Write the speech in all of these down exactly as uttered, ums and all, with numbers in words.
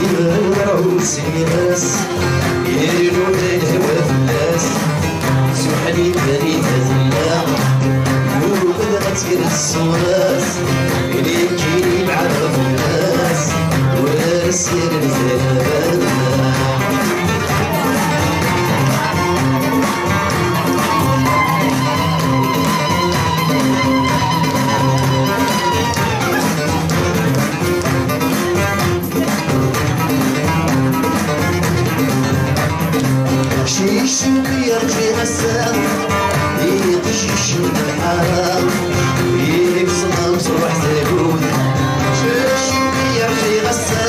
Iberra usirem-as, irnu lehwa fell-as. Suḥli Farida tella, yugad ad tgres ṣṣura-s. Nekkini bɛadeɣ fell-as, ur as-yerri lxir. Cicem yerǧi ass-a, iṭij yecmed lḥara, ibṣel amẓruḥ tagut. Cicem yerǧi ass-a,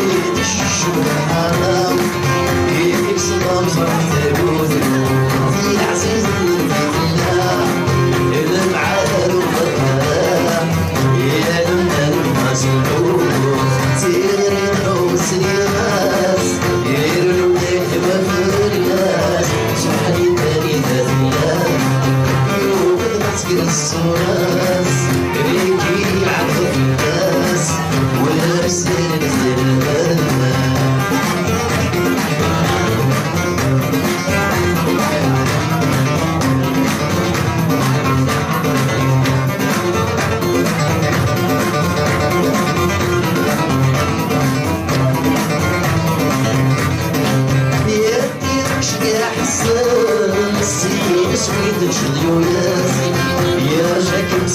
iṭij yecmed lḥara, ibṣel amẓruḥ tagut. Di leɛzizen n di tella, lemɛad uxaṭer. Yerra-k-id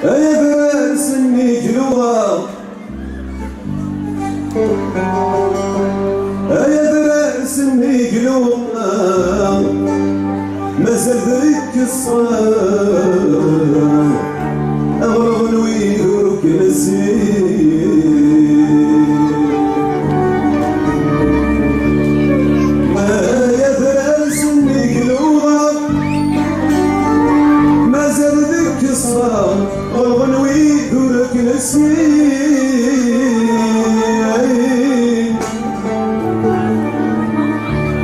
Ay adrar-nni i luɣeɣ, ay adrar-nni i luɣeɣ, mazal deg ṣṣeḥ, aɣrab n wid ur k-nessin. Ay adrar-nni i luɣeɣ, mazal deg ṣṣeḥ, ɣelben wid ur k-nessin.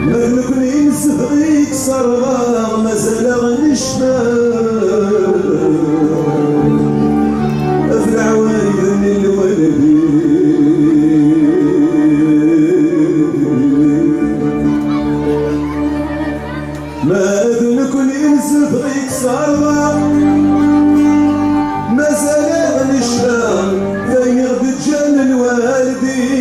Ma d nekni i nesbɣi i k-ṣerɣeɣ, mazal-aɣ necfa ɣef leɛwayed-nni n lwaldi. Ma d nekni i nesbɣi i k-ṣerɣeɣ, mazal-aɣ necfa d ayen i ɣ-d-ǧǧan lwaldin.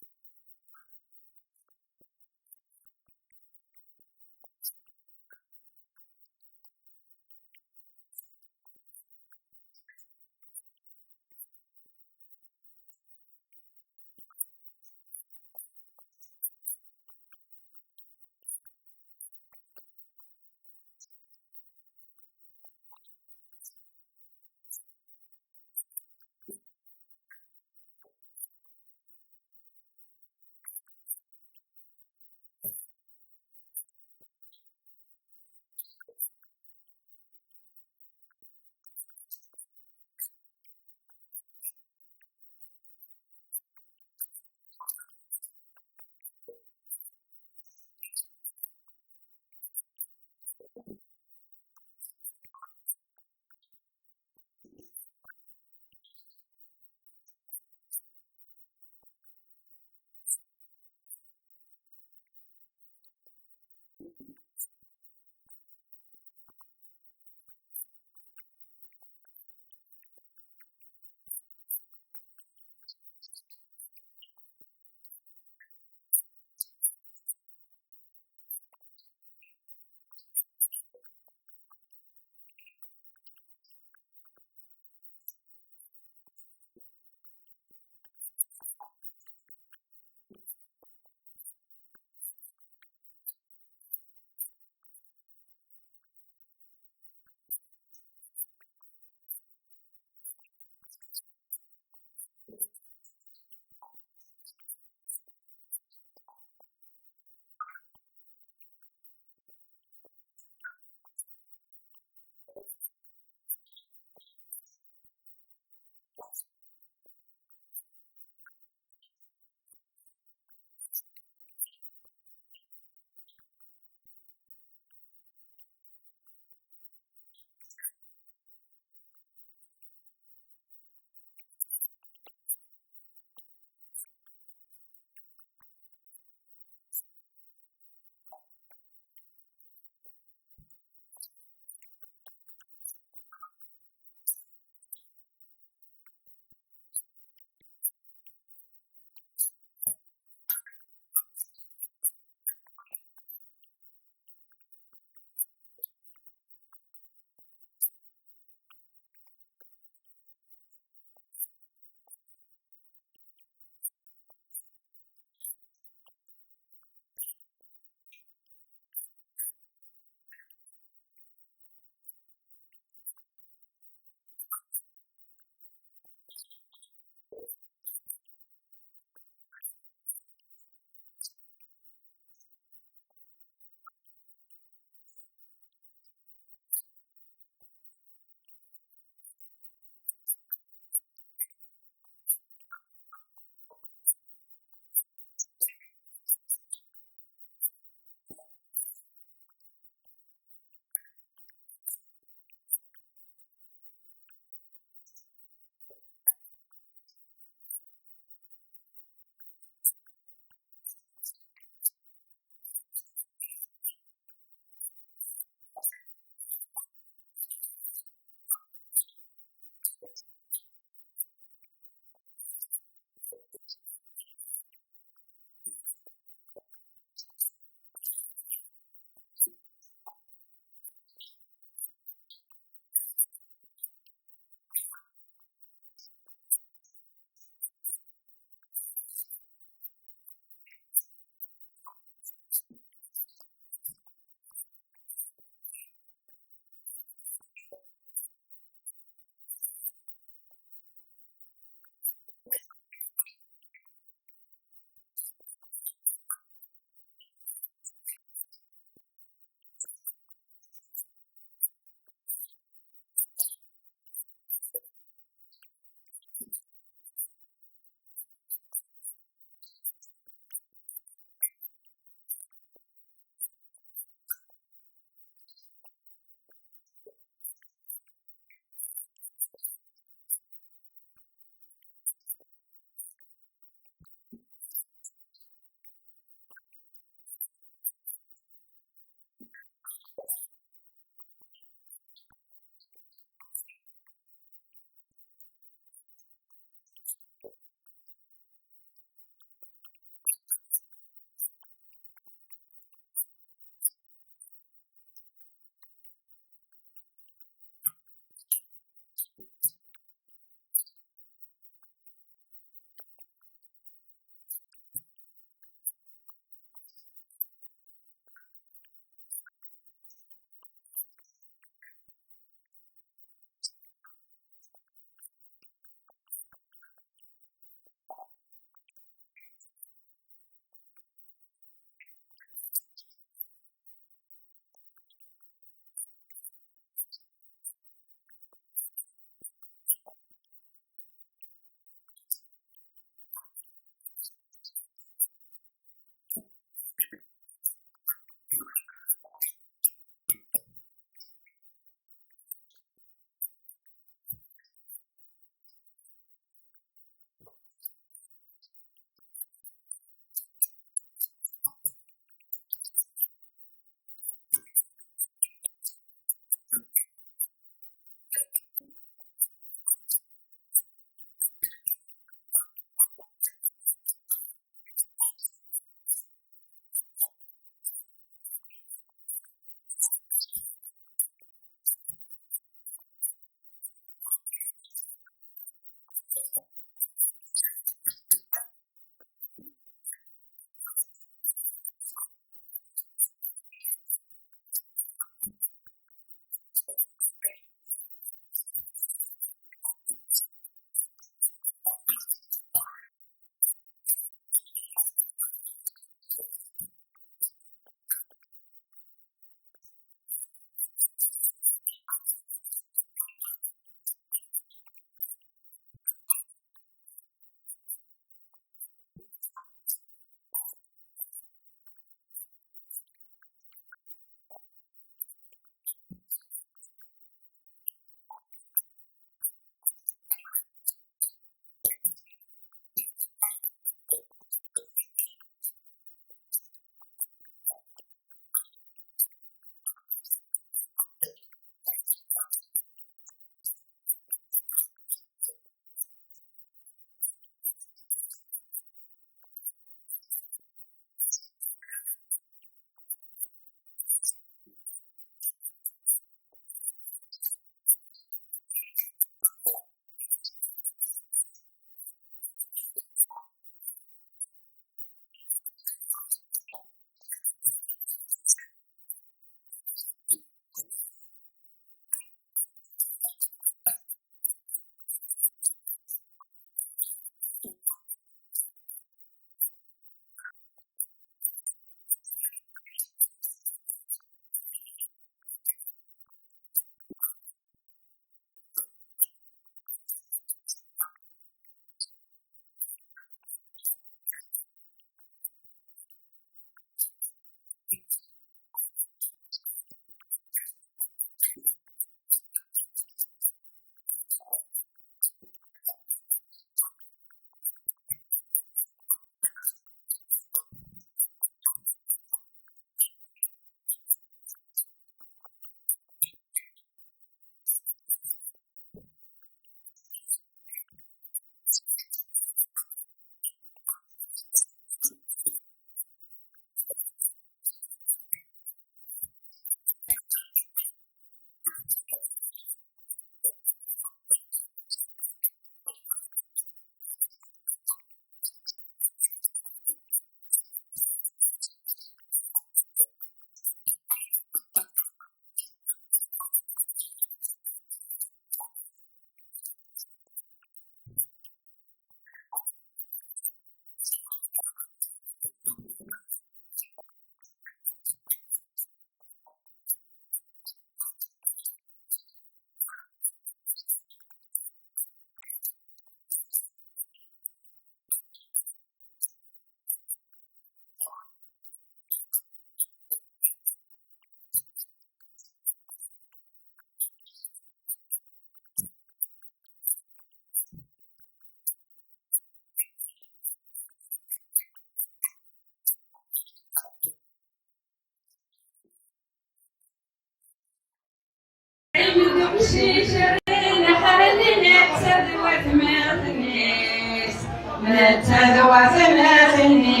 Amdukcic rrin ḥrelli nettat d watmaten-is, nettat d watmaten-is.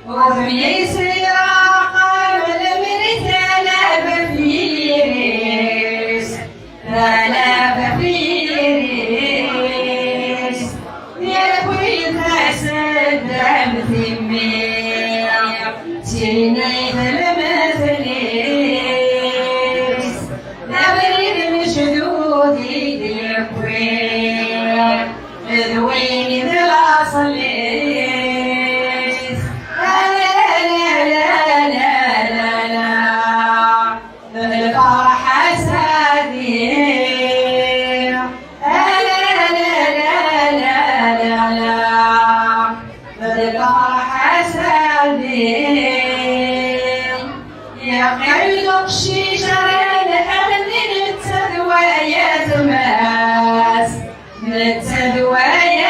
Udem-is iraqam lemri talaba f yiri-s. Ala bafir-is, yewwi-d taseddam timmi, tini telmet-is, d abrid n lejdud i d-yewwi, d win i d laṣel-is. Ala, ala, ala, ala, ala. D lferḥ ass-agi. Ala, ala, ala, ala, ala. D lferḥ ass-agi. Yeqqim-d uqcic ɣer lḥal-nni, netta d wayetma-s. Netta d wayetma-s.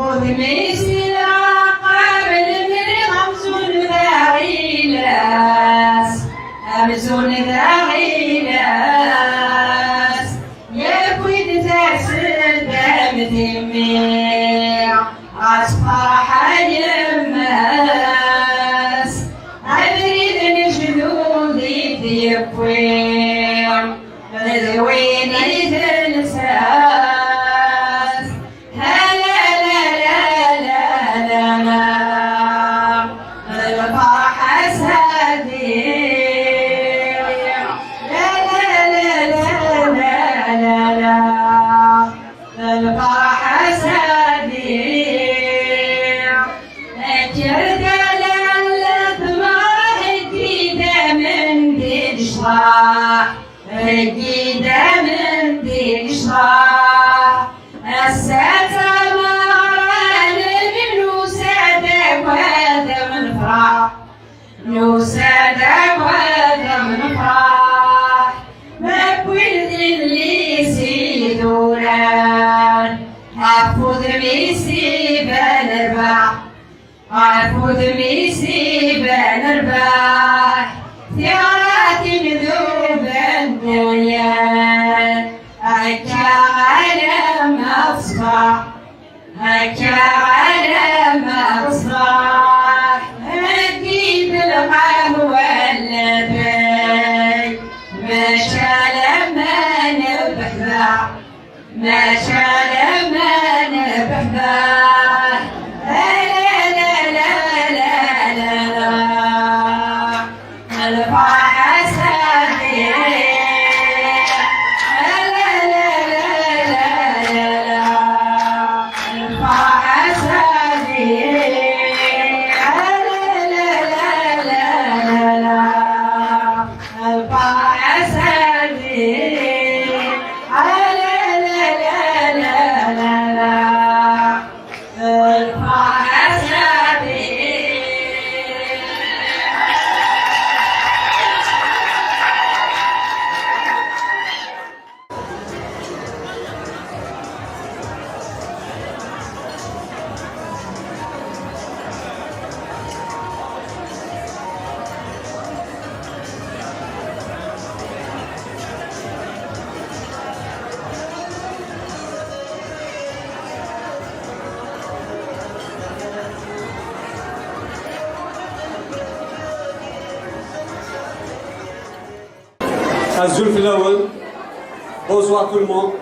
Udem-is ilaqam lemri amzun d aɣilas, amzun d aɣilas. Yewwi-d taseddam timmi, ɣas tferḥ yemma-s. Abrid n lejdud i d-yewwi, d win i d lsas. Ala, la, la, la, la, la. Lferḥ ass-agi. La, la, la, la, la, la, la. Lferḥ ass-agi. Kker-d a lalla temɣer, heggi-d aman di lecḍaḥ. Heggi-d aman di lecḍaḥ. Ass-a d tameɣra, nusa-d akk ad am-nefreḥ. Nusa-d akk ad am-nefreḥ. Ma wwin tillis i d-uran, ɣef wudem-is iban rrbeḥ. Ɣef wudem-is iban rrbeḥ, tiɣratin d uban d unyal. Akka alamma ṣṣbeḥ, akka alamma ṣṣbeḥ, heggi-d lqahwa n latay, maca alamma nebbeḥbeḥ. Maca alamma nebbeḥbeḥ, ala, la, la, la, la, la. Lferḥ ass-agi, ala, la, la, la, la, la. Lferḥ ass-agi, ala, la, la, la, la, la. Lferḥ ass-agi, ala, la, la, la, Azul fell-awen. Bonsoir tout le monde.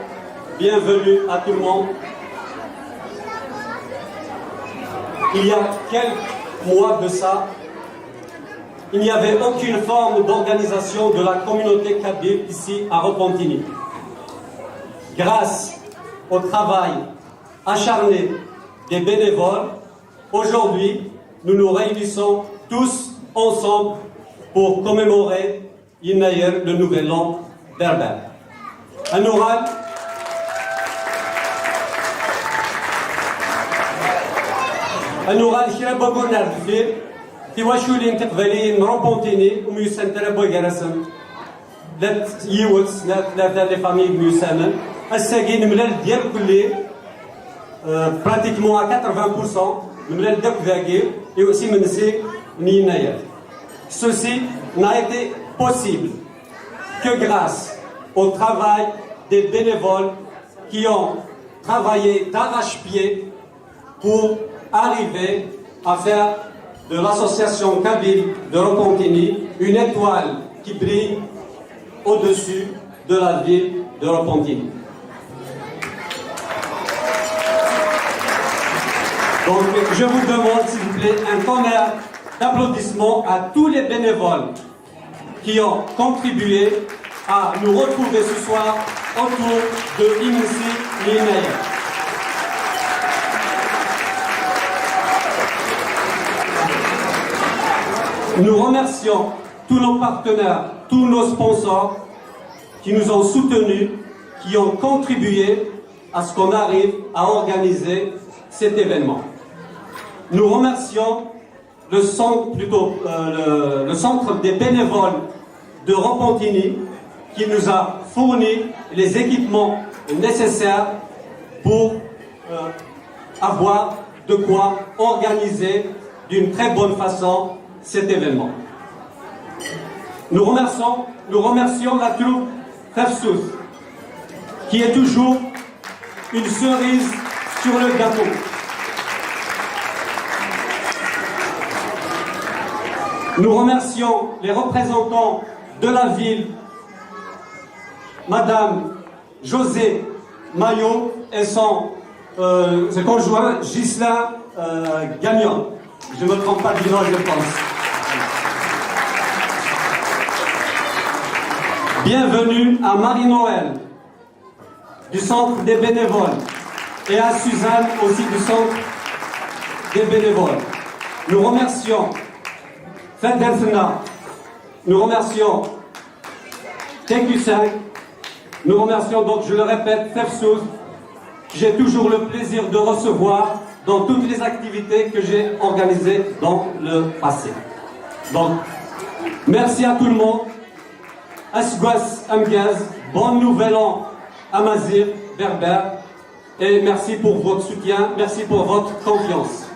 Bienvenue à tout le monde. Il y a quelques mois de ça, il n'y avait aucune forme d'organisation de la communauté kabyle ici à Repentigny. Grâce au travail acharné des bénévoles, aujourd'hui, nous nous réunissons tous ensemble pour commémorer Yennayer, le nouvel an berbère. Ad nuɣal, ad nuɣal kra n wayyuren ar deffir, tiwaculin tiqbayliyin n Repentigny ur myussanent ara gar-asent. Llant yiwet, snat, tlata les familles myussanen. Ass-agi nemlal-d irkelli, euh, pratiquement à quatre-vingts pour cent, nemlal-d akk dagi, i s imensi n Yennayer. Ceci n'a été possible que grâce au travail des bénévoles qui ont travaillé d'arrache-pied pour arriver à faire de l'association kabyle de Repentigny une étoile qui brille au-dessus de la ville de Repentigny. Donc, je vous demande, s'il vous plaît, un tonnerre d'applaudissements à tous les bénévoles qui ont contribué à nous retrouver ce soir autour de Imensi Yennayer. Nous remercions tous nos partenaires, tous nos sponsors qui nous ont soutenus, qui ont contribué à ce qu'on arrive à organiser cet événement. Nous remercions le centre, plutôt, euh, le, le centre des bénévoles de Repentigny qui nous a fourni les équipements nécessaires pour, euh, avoir de quoi organiser d'une très bonne façon cet événement. Nous remercions, nous remercions la troupe Tafsut, qui est toujours une cerise sur le gâteau. Nous remercions les représentants de la ville, Madame José Maillot et son, euh, ses conjoints Ghislain, euh, Gagnon. Je ne me trompe pas du nom, je pense. Bienvenue à Marie-Noël du Centre des bénévoles et à Suzanne aussi du Centre des bénévoles. Nous remercions Fed Delfina, nous remercions T Q cinq, nous remercions donc, je le répète, Tafsut, que j'ai toujours le plaisir de recevoir dans toutes les activités que j'ai organisées dans le passé. Donc, merci à tout le monde. Aseggas ameggaz, bon nouvel an amazigh, berbère, et merci pour votre soutien, merci pour votre confiance.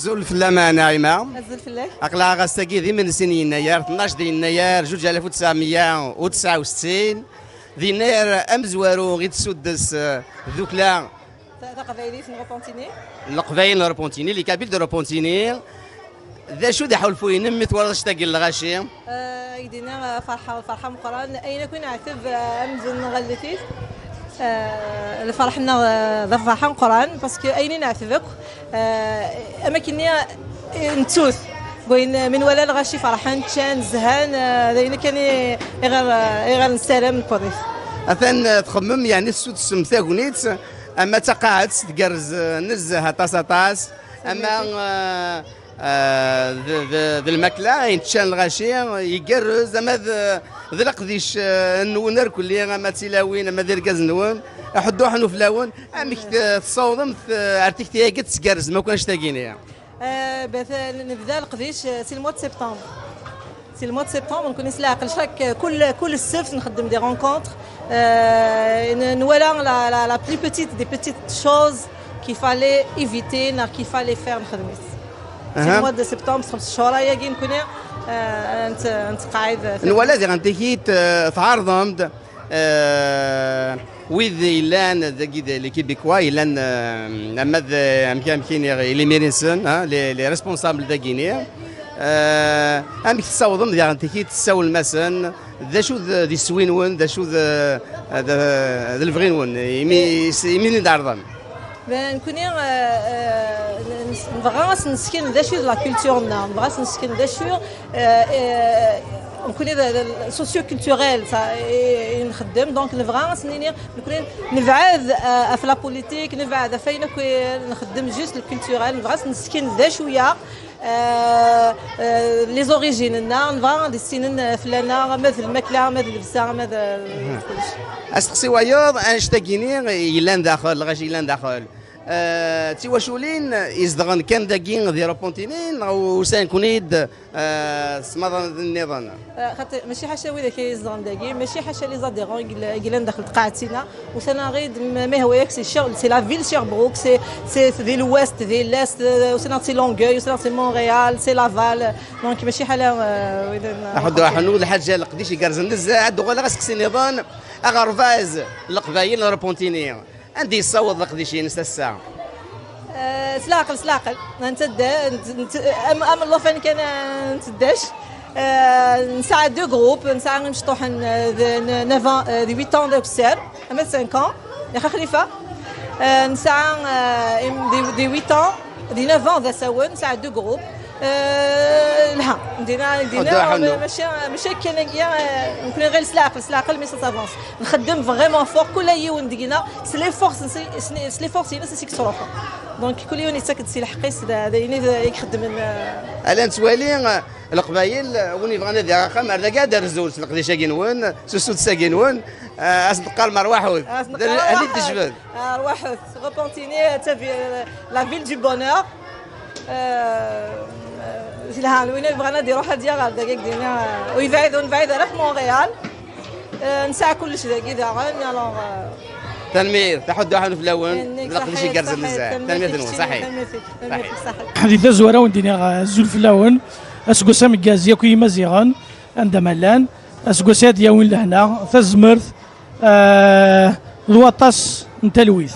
Azul fell-am a Naɛima. Azul fell-ak. Aql-aɣ ass-agi d imensi n Yennayer, tnac di Yennayer, zuǧ alaf u tesɛemya u tesɛa u settin. D Yennayer amezwaru i d-tessuddes, eh, tdukla Ta-, taqbaylit n Repentigny. Leqbayel n Repentigny, les Kabyles de Repentigny. D acu d aḥulfu-inem mi twalaḍ annect-agi n lɣaci? Eh, ad k-d-iniɣ, eh, ferḥeɣ, ferḥeɣ meqqran. Ayen akk i neɛteb, eh, amzun nɣellet-it. Eh, lferḥ-nneɣ, eh, d aferḥ ameqqran, parce que ayen i neɛteb akk, eh, am akken-nni, eh, nettu-t. Wayen, eh, mi nwala lɣaci ferḥen, ččan, zhan, eh, d ayen kan i, i ɣer, eh, i ɣer nessaram nekkuḍ-it. Atan, eh, txemmem, yeɛni tessudsem tagnit, ama d taqaɛet tgerrez, eh, nezzeh aṭas, aṭas, ama, eh, eh, d, d, d lmakla, ayen ččan lɣaci, igerrez, ama d, d leqdic, eh, nwen irkelli, ama d tilawin, ama d irgazen-nwen, aḥuddu aḥnu fell-awen. Amek t-, tessawḍemt, eh, ar tikti-agi tesgerrzem akk annect-agi-nni? Eh, ben, nebda leqdic, eh, si le mois de septembre. Si le mois de septembre, nekkni s leɛqel, chaque, كل, كل السبت نخدم des rencontres. Eh, n-, nwala la, la, la plus petite des petites choses qu'il fallait éviter, neɣ qu'il fallait faire, nexdem-it. Si le mois de septembre, xems cchur ayagi nekkni, eh, nt-, nettqaɛid. Nwala diɣen tikit, eh, tɛerḍem-d, eh, wid yellan dagi d les Québécois, yellan, eh, ama d, amek, amek i niɣ, les maires-nsen, ha, les, les responsables dagi-ni. Eh, amek tessawḍem diɣen tikit, tessawlem-asen, d acu d, d iswi-nwen, d acu d, d, d lebɣi-nwen, imi, imi i d-ɛerḍem? Ben, nekkni, eh, eh, n-, nebɣa ad s-nesken d acu d la culture-nneɣ, nebɣa ad s-nesken d acu, eh, eh, nekkni d, d socio-culturel, ça, i, i nxeddem, donc nebɣa ad s-nini, nekkni nebɛed, eh, ɣef la politique, nebɛed ɣef ayen akk i nxeddem, juste le culturel, nebɣa ad s-nesken d acu ya, eh, eh, les origines-nneɣ, nebɣa ad issinen fell-aneɣ, ama d lmakla, ama d llebsa, ama d, d kullec. Asteqsi wayeḍ, annect-agi-ni yellan daxel, lɣaci yellan daxel, eh, d tiwaculin izedɣen kan dagi di Repentigny, neɣ usan-ken-id, eh, s maḍan nniḍen? Eh, xaṭi, mačči ḥaca widak i izedɣen dagi, mačči ḥaca les adhérents i yella-, i yellan daxel tqaɛet-ina, usan-aɣ-id, ma, ma yehwa-yak, c'est Sher-, c'est la ville Sherbrooke, c'est, c'est di l'ouest, di l'est, eh, usan-aɣ-d si Longueuil, usan-aɣ-d si Montréal, c'est Laval, donc mačči ḥala, eh, wid n-, Aḥuddu aḥunnu, lḥaǧa leqdic igerrzen nezzeh, ad d-uɣaleɣ aseqsi nniḍen, aɣerbaz n Leqbayel n Repentigny. Anda yessaweḍ leqdic-ines ass-a? Eh, s leɛqel, s leɛqel. Ntedda, nt-, nt-, am, am llufan kan, eh, nteddac. Eh, nesɛa deux groupes, nesɛa imecṭuḥen, eh, d n-, neuf ans, eh, d huit ans d akessar, ama d cinq ans, yax a Xlifa. Eh, nesɛa, eh, im-, d, d huit ans, d neuf ans d asawen, nesɛa deux groupes. Eh, lha, dina, dina, Ḥuddu aḥunnu. Mačči, mačči akken, eh, nekkni ɣir s leɛqel, s leɛqel, mais ça s'avance. Nxeddem vraiment fort, kul yiwen deg-neɣ, s les forces, s, s, s les forces-ines i s-yettruḥu. Donc, kul yiwen yettak-d si lḥeqq-is, d, d ayen i d, i ixeddmen, eh. Ala nettwali, eh, Leqbayel, eh, win yebɣan ad yaɣ axxam, ar dagi ad d-rzunt leqdic-agi-nwen, s usuddes-agi-nwen, eh, ad sen-teqqarem rwaḥut. Ad sen-teqqarem d ahli rwaḥut. Tejbed. Rwaḥut, Repentigny, eh, la ville du bonheur. Eh, eh, lhan, win yebɣan ad iruḥ ad yaɣ ar dagi, dina, eh, ur yebɛid, ur nebɛid ara ɣef Montréal. Eh, nesɛa kullec dagi daɣen, alors, eh. Tanemmirt, aḥuddu aḥunnu fell-awen, d leqdic igerrzen nezzeh. Tanemmirt-nwen, ṣaḥit. Tanemmirt-ik, tanemmirt-ik, ṣaḥit. Di tazwara, wen d-iniɣ, eh, azul fell-awen, aseggas ameggaz yakk i Yimaziɣen, anda ma llan, aseggas ad d-yawin lehna, tazmert, eh, d waṭas n talwit.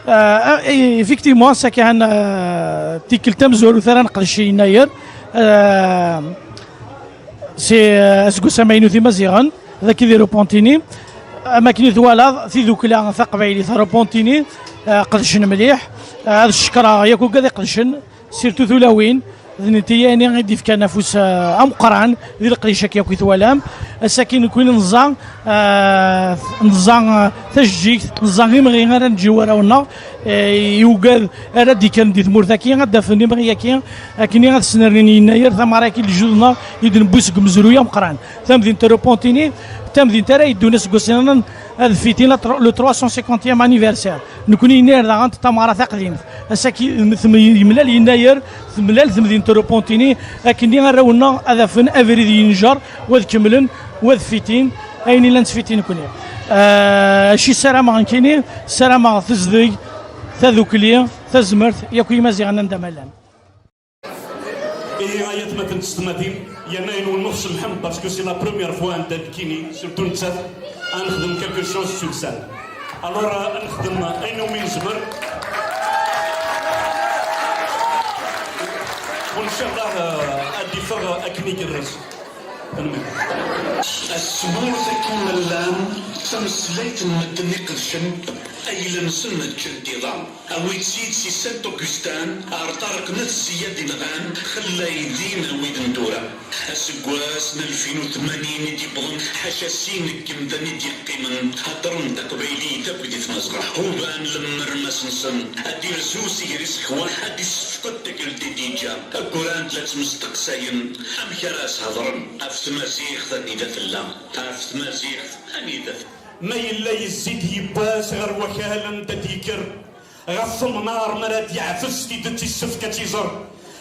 Eh, effectivement, ass-agi kan, eh, tikkelt tamezwarut ara neqdec i Yennayer, eh, si, eh, aseggas amaynut Imaziɣen, dagi di Repentigny. Am akken i twalaḍ, tidukla taqbaylit Repentigny, eh, qedcen mliḥ. Eh, ad cekkreɣ yakk ugad iqedcen, surtout tulawin, d nitiyani i d-ifkan afus, eh, ameqqran di leqdic-agi akk i twalam. Ass-agi nekkni neẓẓa, eh, neẓẓa, eh, tajeǧǧigt, neẓẓa imɣi ara neǧǧ i warraw-nneɣ, eh, i ugad ara d-ikkren di tmurt-agi, ad d-afen imɣi-agi, akken ad snernin Yennayer, tamara-agi n lejdud-nneɣ i d-newwi seg umezruy ameqqran. Tamdint n Repentigny, tamdint ara yeddun aseggas-nniḍen ad fêter la tro-, le trois cent cinquantième anniversaire. Nekkni Yennayer daɣen d tamara taqdimt. Ass-agi tem-, yemlal Yennayer, temlal temdint n Repentigny, akken arraw-nneɣ ad afen abrid yenjer, u ad kemmlen, u ad fêter ayen i llan ttfêter nekkni. Eh, acu ssarameɣ nekkini? Ssarameɣ tezdeg, tadukli, tazmert, yakk Imaziɣen anda ma llan. Ihi ay atmaten d tsetmatin, yerna ayen wen-nux semḥem, parce que c'est la première fois anta nekkini, surtout nettat, ad nexdem quelque chose sur scène. Alors, euh, ad nexdem ayen umi nezmer. Inchallah, euh, ad d-iffeɣ akken igerrez. Tanemmirt. Asmur akken ma llan, d tameslayt n medden iqedcen, ayla-nsen ǧǧan-t iḍan. Awi-tt-id si Saint Augustin, ar Ṭareq n At Ziyad inɣan, xellay din a wid n tura. Aseggas n alfin u tmanyin i d-yewwḍen, ḥaca sin n yimdanen i d-yeqqimen, heddren taqbaylit akk di tmazɣa. Huban lemmer mass-nsen, ad d-irzu si gar isekwan, ad d-issefqed tagrelt i d-yeǧǧa. Aggurant la ttmesteqsayen, amek ara as-hedren ɣef tmaziɣt anida tella, ɣef tmaziɣt anida tella. Ma yella yezzi-d yiwwas ɣer wakal anda d-yekker, ɣef umnar mi ara d-yeɛfes tidet issefk ad tt-iẓer.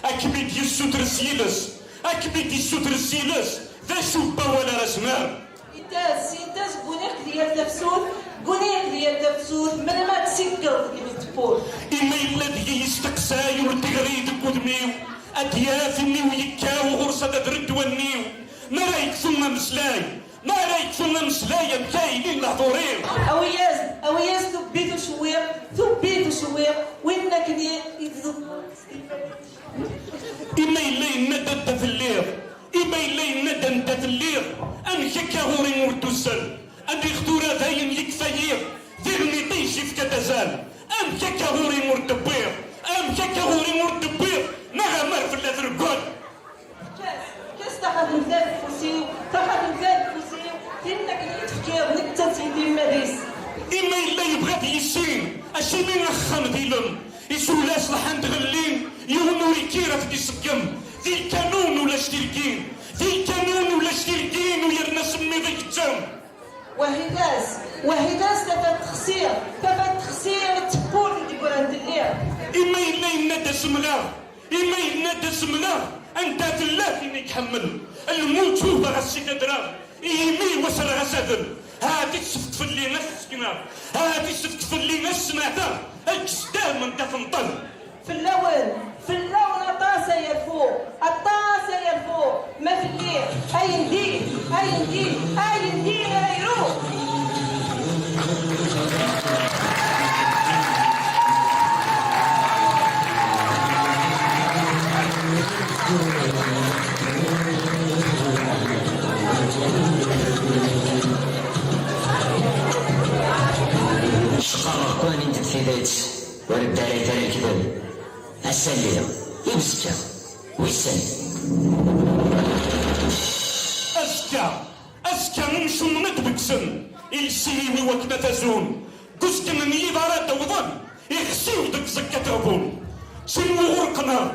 Ad kem-id-yessuter s yiles, ad kem-id-yessuter s yiles, d acu n wawal ara s-nerr? Ittas, ittas, guniɣ-k di yal tafsut, guniɣ-k di yal tafsut, melmi ad d-tiggeḍ deg tewwurt? Imi yella deg-i yesteqsay ur d-iɣri deg wudem-iw, ad d-yaf imi-w yekkaw ɣur-s ad d-redd wallen-iw, mi ara yekfu ameslay, mi ara yekfu ameslay, amek ay ilin lehdur-iw? Awi-yas-d, awi-yas tubbit ucewwiq, tubbit ucewwiq, win akken i, i tḍebbreḍ s timmad-ik. Imi yella yenna-d anda telliḍ, imi yella yenna-d anda telliḍ, amek akka ɣur-i ur d-tusiḍ? Aniɣ tura dayen yekfa-yi, diɣen iṭij yefka-d azal. Amek akka ɣur-i ur d-tewwiḍ? Amek akka ɣur-i ur d-tewwiḍ? Neɣ amar fell-as reggel? Efk-as, efk-as taxatemt-a deg ufus-iw, taxatemt-a deg ufus-iw, tin akken i yi-d-tefkiḍ, nekk d taseyti n timmad-is. Imi yella yebɣa ad yissin, acimi axxam d ilem, isula ṣleḥ-n tɣellin, yiwen ur ikkir ad t-iṣeggem. Di lkanun ulac tirgin, di lkanun ulac tirgin, u yerna semmiḍ i yettem. Wahidas, wahidas tafat texsir, tafat texsir tewwurt i d-yeggran telli. Imi yella yenna-d asemleɣ, imi yenna-d asemleɣ, anda tella tin i iḥemmel? Lmut ubaɣ-as si tadra, i yimi-w ad s-rreɣ asadel. Ahat issefk fell-i ad s-sekneɣ, ahat issefk fell-i ad s-smeɛteɣ, eǧǧ-tt daɣen anda tenṭel. Fell-awen, fell-awen aṭas ay rfuɣ, aṭas ay rfuɣ, ma fell-i, ayen din, ayen din, ayen din ara yruɣ. Ceqqreɣ kan i d-teffiḍ-itt. Ur ddarayt ara lekdeb. Ass-a lliɣ, i uzekka, wissen. Azekka, azekka imcumen ad d-beggsen, iles-iw i wakken ad t-azun. Deg uzgen n yiḍ ara d-awḍen, ixsiw deg ẓekka teɣbun. Sin wuɣur qqneɣ,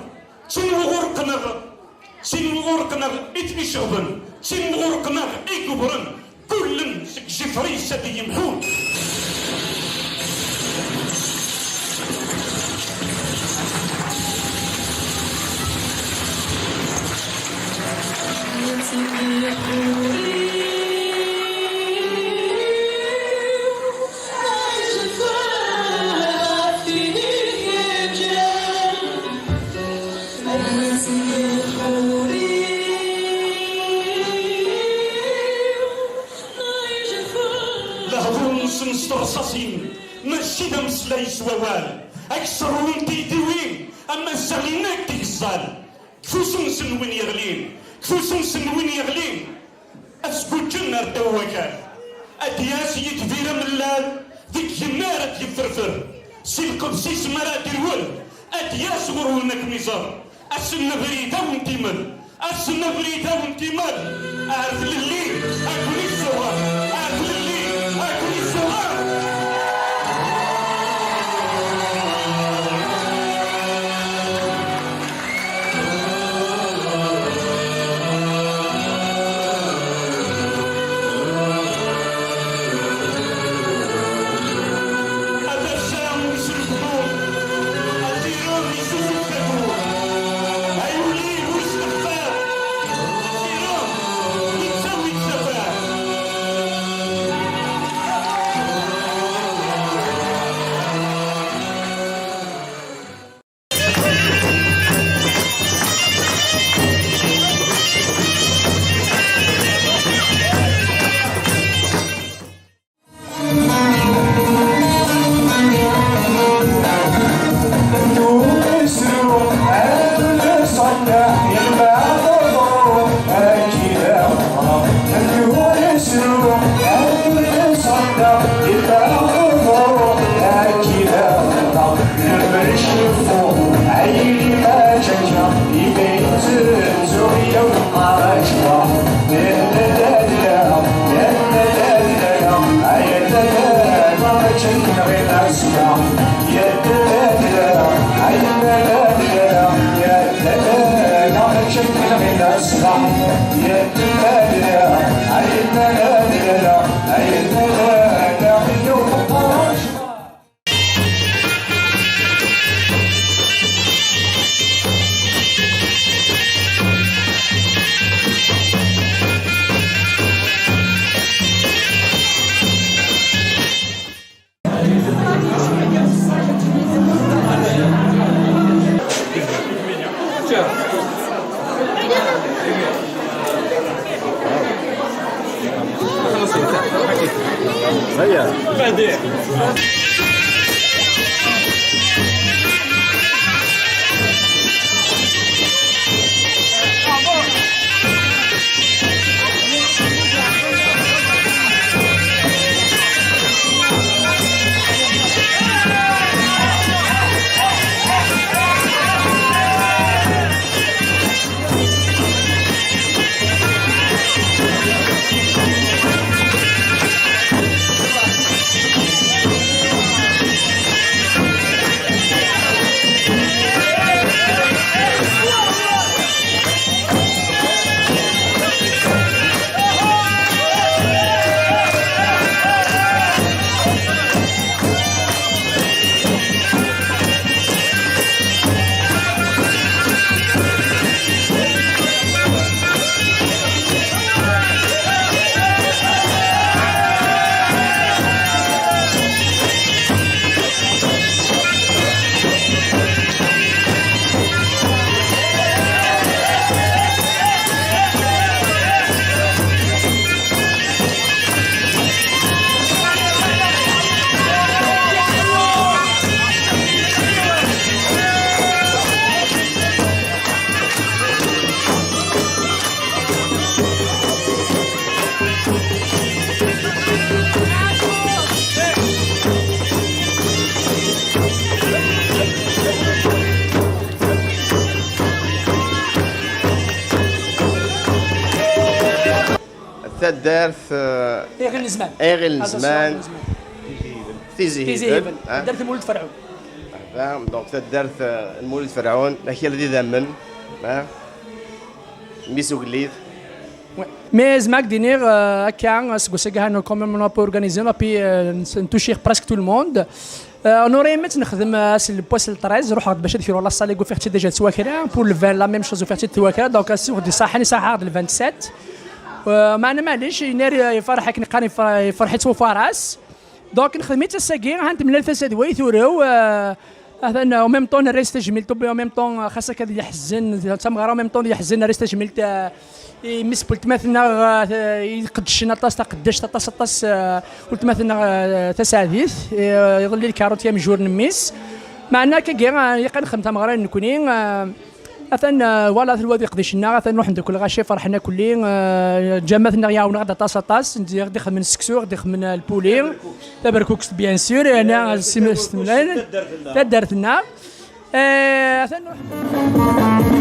sin wuɣur qqneɣ, sin wuɣur qqneɣ i ten-iceɣben, sin wuɣur qqneɣ i yubren. Kullen seg Jifris ad iyi-mḥun. Lehdur-nsen s terṣaṣin, mačči d ameslay s wawal. Ad k-sserwun tiytiwin, ama zzaɣ inek deg ẓẓal. Deg ufus-nsen win yeɣlin, deg ufus-nsen win yeɣlin, ad sguǧǧen ar ddaw wakal. Ad d-yas yitbir amellal, deg yennar ad yefferfer. Si lqebs-is mi ara d-irwel, ad d-yas ɣur-wen ad ken-iẓer. Ass n abrid ad wen-t-imel, ass n abrid ad wen-t-imel. Ar tlelli, ad ken-issuɣer, ar tlelli, ad ken-issuɣer. هيا. Taddart, eh, Iɣil n Zman. Iɣil n Zman. Tizi Hibel. Tizi Hibel. Taddart n Mulud Ferɛun. Merḥba, donc taddart, eh, n Mulud Ferɛun, akal d idammen, eh, mmi-s ugellid. Ouais. Mais zemreɣ ad k-d-iniɣ, eh, akka, seg wass-agi, ha, quand même, on a pas organisé, on a pu, eh, n-, n-, toucher presque tout le monde. Eh, on aurait aimé ad nexdem, eh, ass n le poids le treize, ruḥeɣ-d bac ad kruɣ la salle, ufiɣ-tt déjà tettwakra, pour le vingt, la même chose, ufiɣ-tt tettwakra, donc ass-a ur ɣ-d-iṣaḥen, iṣaḥ-aɣ-d le vingt-sept. Eh, meɛna maɛlic, iner yefreḥ akken qqaren, yefreḥ-itt ufaras. Donc nexdem-itt ass-agi, ha, temlal tasa d way turew, eh, atan, en même temps nerra-as tajmilt, en même temps, eh, xas akka d yeḥzen, d tameɣra, en même temps d yeḥzen, nerra-as tajmilt, eh, i mmi-s n weltma-tneɣ, eh, iqeddcen aṭas, taqeddact aṭas, aṭas, eh, weltma-tneɣ, eh, tasaɛdit, eh, iḍelli lkarut yamjur n mmi-s. Meɛna akkagi, eh, ilaq ad nexdem tameɣra nekkni, eh, Atan, eh, voilà, telwa d iqdicen-nneɣ, atan ruḥen-d akk lɣaci, ferḥen akk-lli, eh, ǧamat-nneɣ iɛawen-aɣ-d aṭas, aṭas, n-, i ɣ-d-ixedmen seksu, i ɣ-d-ixedmen, eh, lpuli, taberkukest, bien sûr, yerna s-, s-, taddart-nneɣ. Eh, atan ruḥen.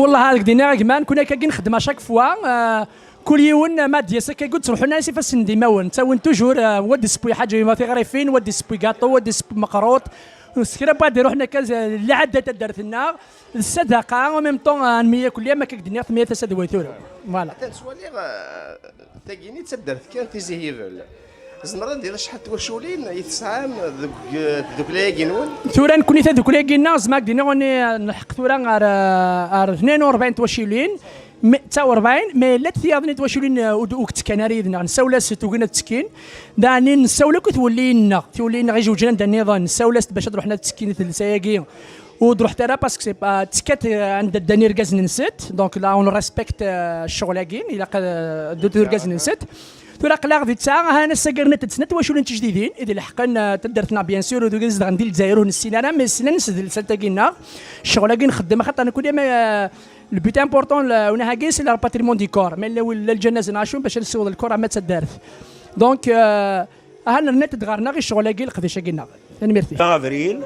Wellah, ad k-d-iniɣ a gma, nekkni akka i nxeddem à chaque fois. Euh, kul yiwen ma d-yas akka i yettruḥun ar ifassen d imawen. Ttawin toujours, euh, wa d-yessewwi ḥaǧa yuma tiɣrifin, wa d-yessewwi gaṭu, wa d-yessewwi meqruṭ. S kra n wayen ad iruḥen akka, z-, lɛadda n taddart-nneɣ, d ssadaqa, en même temps, euh, nmeyya-ken am akka i k-d-nniɣ, tmeyya tasa d way tura. Voilà. Atan ttwaliɣ, euh, Tagini d taddart kan Tizi Hibel. Tzemreḍ ad d-tiniḍ acḥal n twaculin i tesɛam deg, deg tdukla-agi-nwen? Tura nekkni tadukla-agi-nneɣ, zemreɣ ad k-d-iniɣ, uni, eh, nleḥq tura ɣer, eh, ɣer tnayen u rebɛin twaculin, mi, tisa u rebɛin, ma yella tiyaḍ-nni twaculin, eh, ur d-, ur k-ttekkan ara yid-neɣ. Nessawel-as, ugin ad ttekkin. Daɣen nessawel akk i twelliyin-nneɣ, tiwelliyin-nneɣ ijewǧen anda nniḍen, nessawel-as bac ad ruḥen ad ttekkin i tdelsat-agi. Ur d-ruḥet ara parce que c'est pas, ttekkat, eh, anda ddan irgazen-nsent. Donc là, on respecte, eh, ccɣel-agi, ilaq ad, eh, ddut irgazen-nsent. Tura aql-aɣ di ttesɛa, ahan ass-agi rnant-d snat twaculin tijdidin i d-ileḥqen, eh, taddart-nneɣ, bien sûr, ur d-, zedɣen di Lezzayer ur nessin ara, mais ssnen s delsat-agi-nneɣ. Ccɣel-agi nxeddem, axaṭer nekkni, mais, eh, le but important, le, unahagi, c'est le rapatriement du corps. Mais la, la lǧanaza nɛacu bac ad nessiweḍ lkor ama d taddart. Donc, eh, ahan rnant-d ɣer-neɣ i ccɣel-agi, leqdic-agi-nneɣ. Tanemmirt-ik. Fin avril,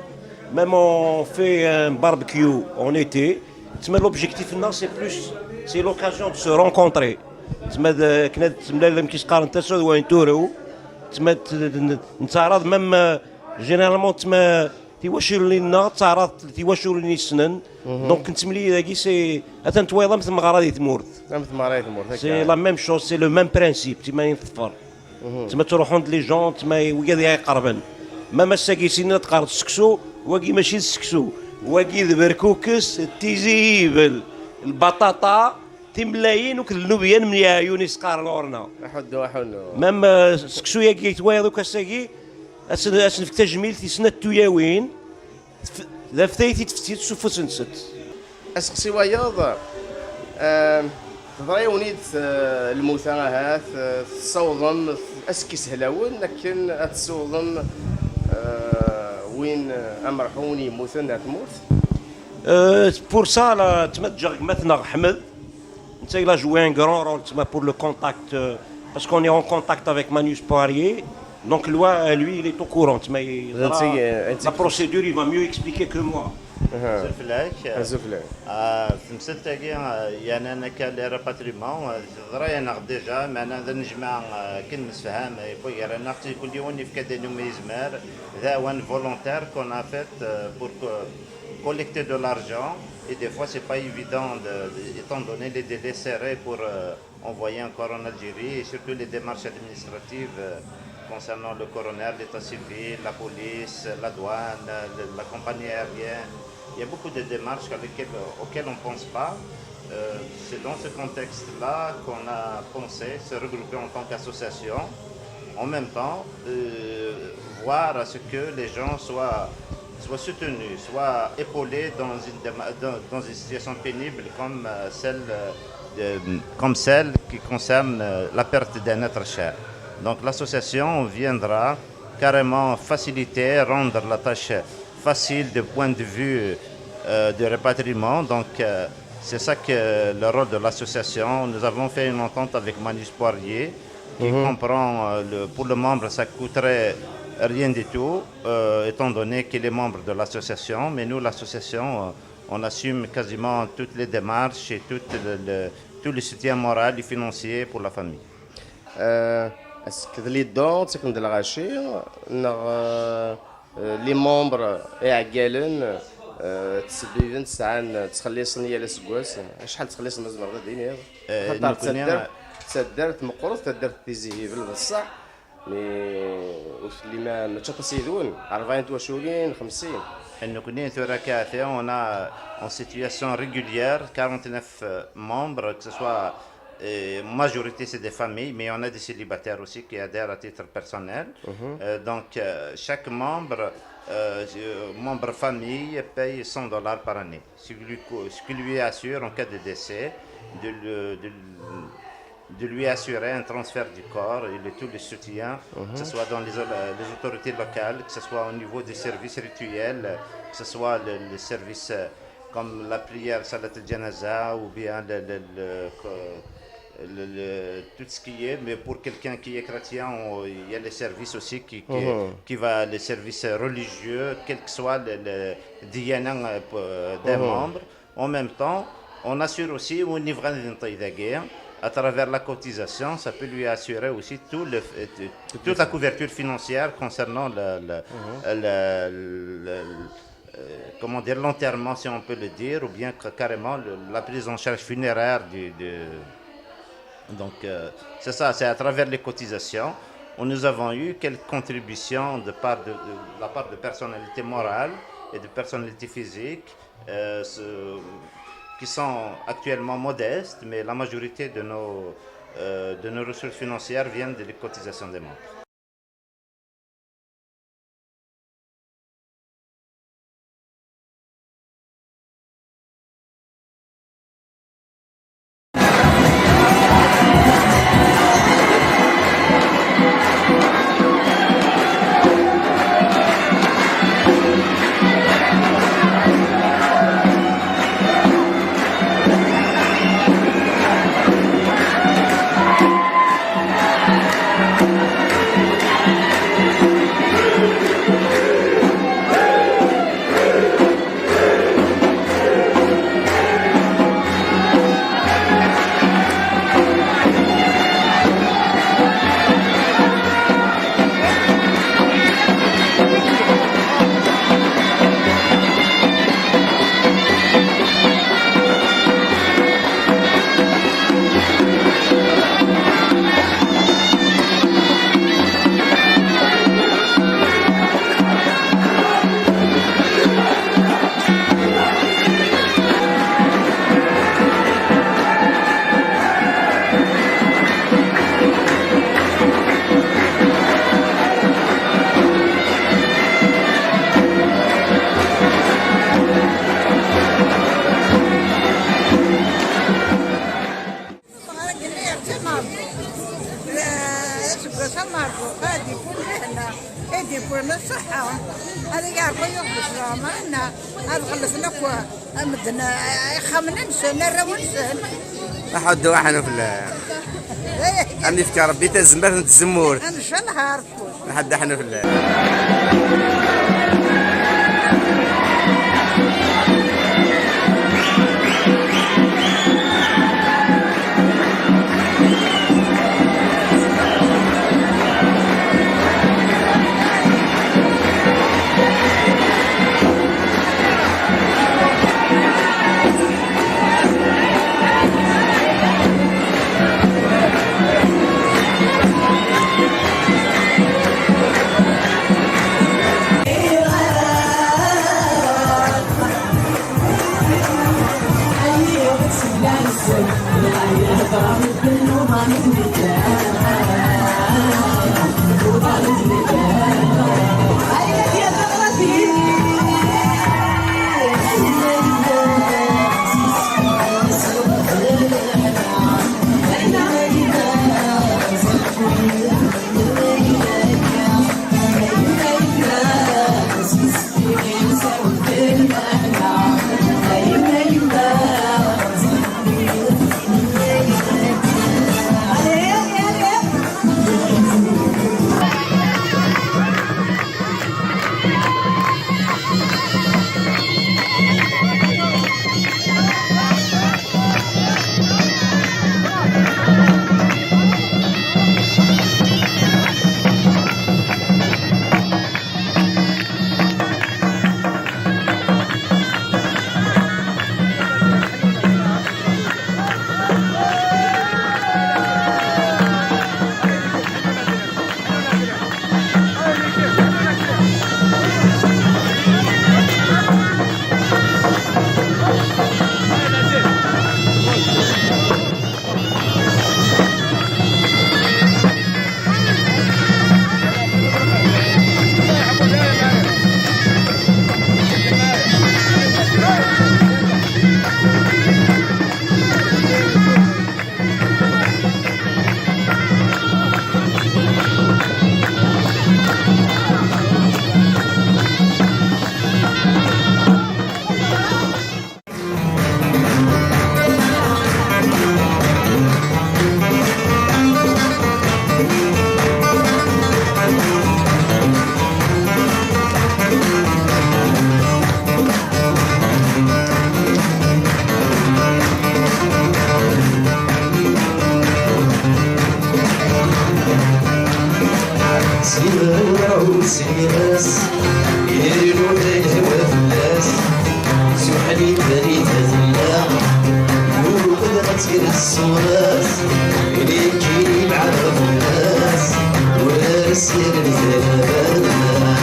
même on fait un barbecue en été. Tma l'objectif-nneɣ, c'est plus, c'est l'occasion de se rencontrer. Tma d, akken ad temlalem, ki s-qqaren, tasa d wayen turew. Tma d, d, d, nettɛaraḍ même, euh, généralement, tma tiwaculin-nneɣ ttɛaraḍ tiwaculin yessnen. Donc nettemlil dagi, c'est, atan twayeḍ am tmeɣra di tmurt. Am tmeɣra di tmurt, akka. C'est la même chose, c'est le même principe, tma i teḍfer. Tma ttruḥun-d les gens, tma i wigad i iqerben. Ma ass-agi sinin ad teqqareḍ seksu, wagi mačči d seksu. Wagi d berkukes, d tizihibel, lbaṭaṭa, timlayin akked lnubyan n yeɛyun i s-qqaren ɣur-neɣ. Aḥuddu, aḥunnu. Même, euh, seksu-agi twayeḍ akk ass-agi, ad sen-, ad sen-nefk tajmilt i snat tuyawin. Tf-, d aftay i t-id-tefti s ufus-nsent. Aseqsi wayeḍ, eh, teḍra-yawen-id, eh, lmuta ahat, eh, tessawḍem, ass-agi yeshel-awen akken ad tessawḍem, eh, win, eh, amerḥum, win yemmuten ar tmurt? Euh, pour ça, la, ttma ǧǧiɣ gma-tneɣ Ḥmed. Netta, il a joué un grand rôle, tma, pour le contact, euh, parce qu'on est en contact avec Manus Poirier. Donc, lui, euh, lui, il est au courant, tma, il, la procédure, il va mieux expliquer que moi. Azul fell-ak. Azul fell-ak. Ah, temsalt-agi, ah, yernan akka le rapatriement, ah, teḍra-yaneɣ déjà, meɛna d anejmaɛ, ah, akken nemsefham, ah, yewwi gar-aneɣ, kul yiwen yefka-d ayen umi yezmer, d aɛwan volontaire qu'on a fait, euh, pour que collecter de l'argent, et des fois c'est pas évident, de, de, étant donné les délais serrés pour, euh, envoyer un corps en Algérie, et surtout les démarches administratives, euh, concernant le coroner, l'état civil, la police, la douane, euh, le, la compagnie aérienne. Il y a beaucoup de démarches à lesquelles, auxquelles on ne pense pas. Euh, c'est dans ce contexte-là qu'on a pensé se regrouper en tant qu'association, en même temps, euh, voir à ce que les gens soient, soient soutenus, soient épaulés dans une déma-, dans, dans une situation pénible comme, euh, celle, euh, de, comme celle qui concerne, euh, la perte d'un être cher. Donc l'association viendra carrément faciliter, rendre la tâche facile de point de vue, euh, de rapatriement. Donc, euh, c'est ça que le rôle de l'association. Nous avons fait une entente avec Manus Poirier, qui comprend, euh, le, pour le membre, ça coûterait rien du tout, euh, étant donné qu'il est membre de l'association. Mais nous, l'association, euh, on assume quasiment toutes les démarches et tout le, le, tout le soutien moral et financier pour la famille. Euh, est-ce que les dons, c'est comme de l'argent, euh, euh, les membres iɛeggalen, euh, ttsebbibin, sɛan, ttxelliṣen yal aseggas? Acḥal ttxelliṣen, ma tzemreḍ ad d-tiniḍ? Eh, xaṭer nekkni, taddart, taddart meqqret, taddart Tizi Hibel, bessah, mais ur tellim, mačči aṭas yid-wen, rebɛin twaculin, xemsin. Nekkni tura akka, on a en situation régulière quarante-neuf, euh, membres, que ce soit, euh, majorité c'est des familles, mais on a des célibataires aussi qui adhèrent à titre personnel. Euh, donc, euh, chaque membre, euh, euh, membre famille paye cent dollars par année. Ce qui lui co-, ce qui lui assure en cas de décès de le, de l-, de lui assurer un transfert du corps et de tous les soutiens, que ce soit dans les, les autorités locales, que ce soit au niveau des services rituels, que ce soit le, le service euh, comme la prière Salat al-Janaza ou bien le, le- le- que- le- le- tout ce qui est, mais pour quelqu'un qui est chrétien, on- il y a les services aussi qui, qui, Mhm. qui va, les services religieux, quel que soit le, le diyana, euh, p- euh, des Mhm. membres. En même temps, on assure aussi au niveau à travers la cotisation, ça peut lui assurer aussi tout le, euh, toute la couverture financière concernant le, le- Mhm. le- le- le- euh, comment dire, l'enterrement, si on peut le dire, ou bien ca- carrément le- la prise en charge funéraire du, du- donc, euh, c'est ça, c'est à travers les cotisations où nous avons eu quelques contributions de, part de, de la part de personnalités morales et de personnalités physiques euh, ce- qui sont actuellement modestes, mais la majorité de nos, euh, de nos ressources financières viennent des cotisations des membres. Aseggas amerbuq, ad ikun lehna, ad ikun ṣṣeḥḥa, ad yeɛreq uyeḍ s leɛmer-nneɣ, ad xellṣen akk medden ixxamen-nsen, arraw-nsen. Aḥuddu aḥnu fell-am. Am yefka Rebbi tazmert n tzemmurt. Ncallah ar kul. Aḥuddu aḥnu fell-am. Sliɣ-as, yernu lehwa fell-as, suḥli-tani tazella, yuɣ-d ad tt-yerr ṣṣur-as, nekkini bɛed fell-as, ur as-yerri talaba.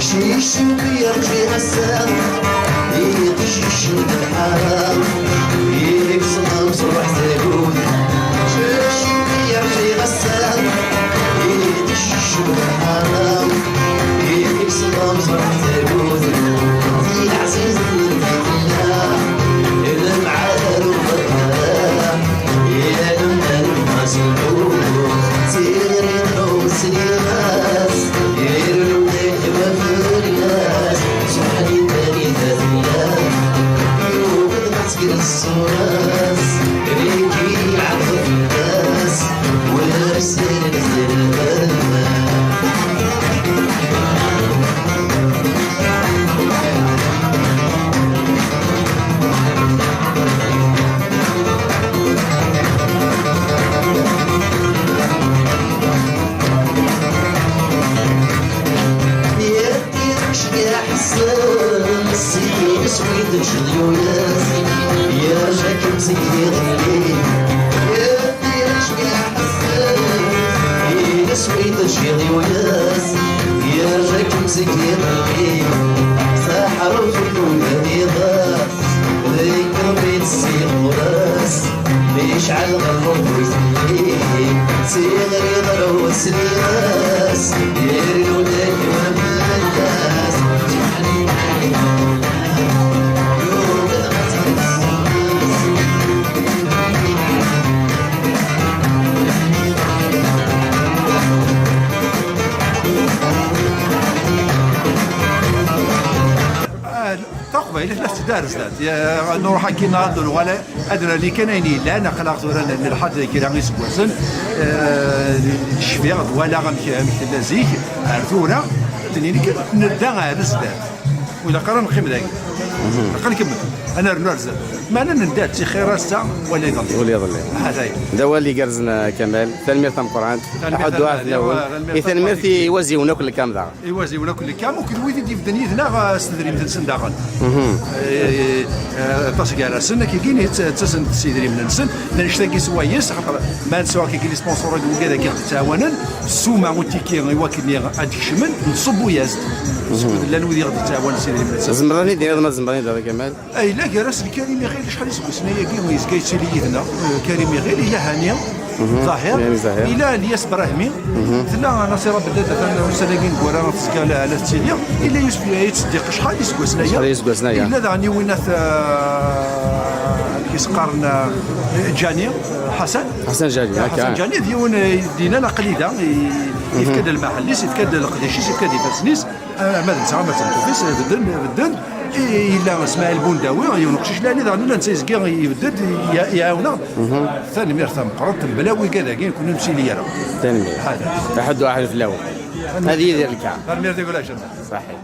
Cicen yerǧi ass-a, iqcicen lḥara, yekkes amẓruḥ tagut. Cicen yerǧi ass-a, iqcicen lḥara, yekkes amẓruḥ tagut. Di leɛziz n tella, lemɛara uqerra. Yerǧa-kem seg yiḍelli. Saḥrut ur d-iḍas, deg ṭṭbib s iɣuras, yecɛel ɣer ɣur-s, siɣri ɣer usliɣas, yernu dayem amelas. Ah, taqbaylit la tetteddu ar zdat. Ya, nruḥ akkin ad nuɣal ad nali kan ayen yellan. Aql-aɣ tura n-, nelḥa-d kra iseggasen. Eh, cfiɣ d walaɣ amek, amek tella zik. Ar tura, ad nini kan nedda ar zdat. Ur ilaq ara neqqim dagi. Ilaq ad nkemmel. Ad nernu ar zdat. Meɛna nenda d tixir ass-a wala iḍelli. Wala iḍelli. Hatay. D awal igerrzen, a Kamal. Tanemmirt tameqqrant. Tanemmirt. Aḥuddu tameqqrant. Aɛetnawen. Tanemmirt i tanemmirt i tameqqrant. Iwaziwen akk n lkam daɣen. Iwaziwen akk n lkam, akked wid i d-ibedden yid-neɣ, eh, s tedrimt-nsen daɣen. Eh, eh, aṭas gar-asen, akkagi, tt-, ttasen-d s yidrimen-nsen, d annect-agi s wayes, axaṭer ma nesɛu akkagi les sponsors-agi, wigad-agi ɣ-d-ttɛawanen, ssuma utiki i wakken ad d-kecmen, nṣubbu-yas-d. Skud llan wid i ɣ-d-ttɛawanen s yidrimen-nsen. Tzemreḍ ad yi-d-tiniḍ ma tzemreḍ ad yi-d-tiniḍ, a Kamal? Ay, la gar-asen Karim Iɣil, acḥal iseggasen ayagi yezga yettili yid-neɣ, eh, Karim Iɣil, yella Hani Zahir, Hani Zahir. Yella Lyas Brahmi, tella Nasira Beddad, atan ussan-agi n wara tezga la, la tettili, yella Yusef Ayt Seddiq, acḥal iseggasen aya. Acḥal iseggasen aya. Yella daɣen yiwen at, eh, amek i s-qqaren, eh, Ǧani, eh, Ḥasan. Ḥasan Ǧani, Ḥasan akka. Ḥasan Ǧani, d yiwen, eh, d-yennan aql-i da, i-, yefka-d lmaḥell-is, yefka-d leqdic-is, yefka-d ifassen-is. Ah, ma d netta, ma d tameṭṭut-is, bedden, bedden. I, yella Smaɛil Bundawi, yiwen uqcic lɛali daɣen, yella netta yezga ibedd, ya-, iɛawen-aɣ. Tanemmirt tameqqrant, mebla wigad-agi, ur nettili ara. Tanemmirt. Ḥader. Aḥuddu aḥil fell-awen. Ad yidir lkam. Tanemmirt i gulac. Ṣaḥit.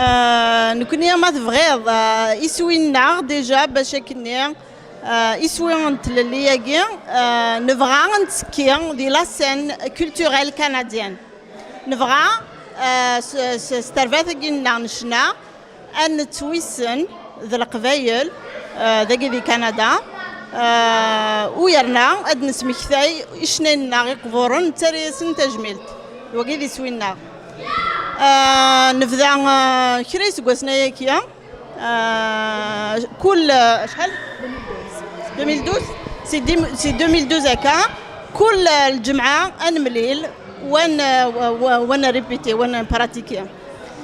Ah, nekkni, ma tebɣiḍ, ah, iswi-nneɣ déjà bac akkenni, ah, iswi n tlelli-agi, ah, nebɣa ad nettekki di la scène culturelle canadienne. Nebɣa, ah, s, s, s terbaɛt-agi-nneɣ n ccna, ad nettwissen d Leqbayel, ah, dagi di Kanada, ah, u yerna ad nesmektay icnayen-nneɣ iqburen, nettarra-yasen tajmilt. D wagi d iswi-nneɣ. Ah, nebda, ah, kra iseggasen ayagi. Ah, kul, ah, acḥal? Deux mille douze. Si dim-, si deux mille douze akka, kul, ah, lǧemɛa ad nemlil, wa n-, ah, wa, wa, wa nripiti, wa npratiki.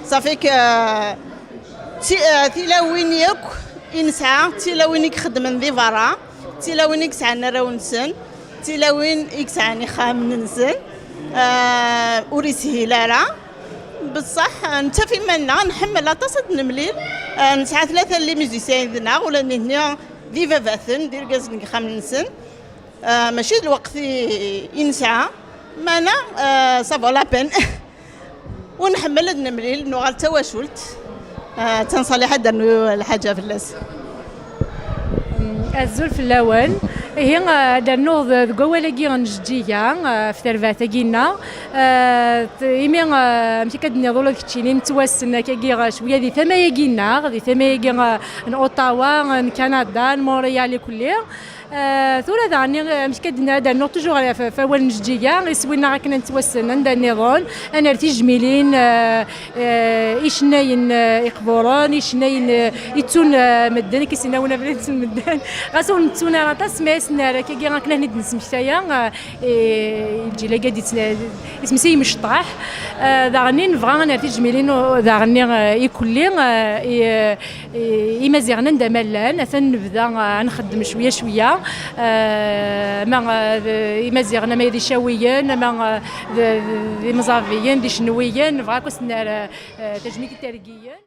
Ça fait que, ah, ti-, ah, tilawin yakk i nesɛa, d tilawin i ixeddmen di berra, d tilawin i yesɛan arraw-nsen, d tilawin i yesɛan ixxamen-nsen, ah, ur ishil ara. Beṣṣeḥ, nettaf iman-nneɣ, nḥemmel aṭas ad nemlil. Ah, nesɛa tlata n les musiciens yid-neɣ, ula d nitni d ibabaten, d irgazen deg yixxamen-nsen. Ah, mačči d lweqt i, i nesɛa, meɛna, ah, ça vaut la peine. Ur nḥemmel ad nemlil, nuɣal d tawacult. Ah, d tanṣaliḥ ad d-nernu lḥaǧa fell-as. Azul fell-awen. Ihi, ah, ad d-rnuɣ d-, deg wawal-agi n Jeǧǧiga, ah, ɣef terbaɛt-agi-nneɣ. Ah, t-, imi, ah, amek akka d-tenniḍ ula d keččini, nettwassen akkagi, ah, cwiya di tama-agi-nneɣ, di tama-agi, ah, n Ottawa, n Kanada, n Montréal ikelli. Ah, tura daɣen, ah, amek akka d-tenniḍ, ad d-rnuɣ toujours ɣef, ɣef wawal n Jeǧǧiga, iswi-nneɣ akken ad nettwassen anda nniḍen, ad nerr tijmilin, ah, eh, icennayen, eh, iqburen, icennayen, eh, ittun, eh, medden, i k-isennawen abrid n medden. Ɣas ur nettun ara aṭas, ma asen-nerr akkagi akken ad ten-id-nesmektaya, eh, eh, lǧil-agi ad yettna-, isem-is imecṭaḥ. Eh, daɣen nebɣa ad nerr tijmilin, u-, daɣen, eh, ikelli, eh, i, eh, i, Imaziɣen anda ma llan, atan nebda, eh, ad nxeddem cwiya cwiya. Eh, ama, eh, d Imaziɣen, ama d Icawiyen, ama, eh, d, d, d Imẓabiyen, d Icenwiyen, nebɣa akk ad sen-nerr, eh, Eh, tajmilt i Tergiyen.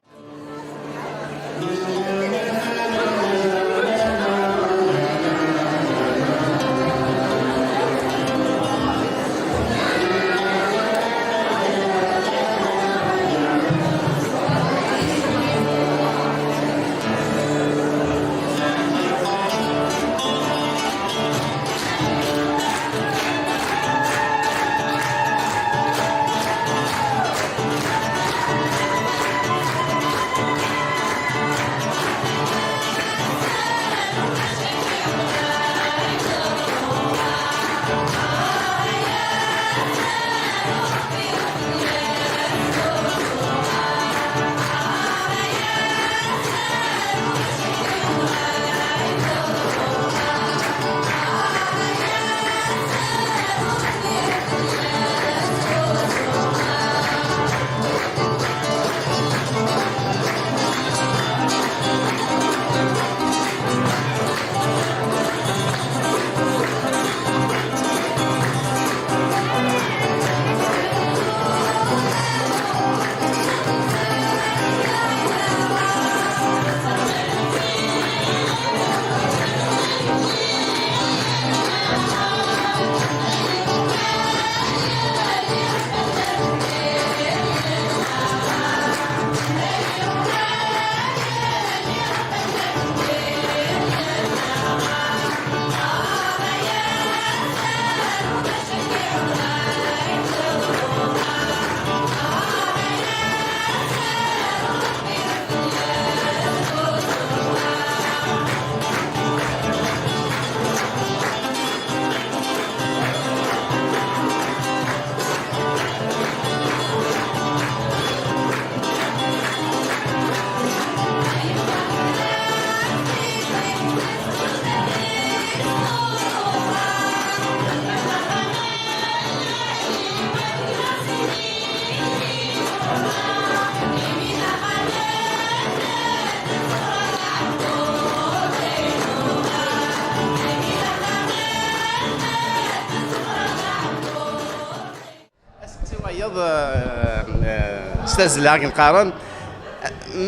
Aseqsi wayeḍ, eh, eh, s tazzla akken qqaren,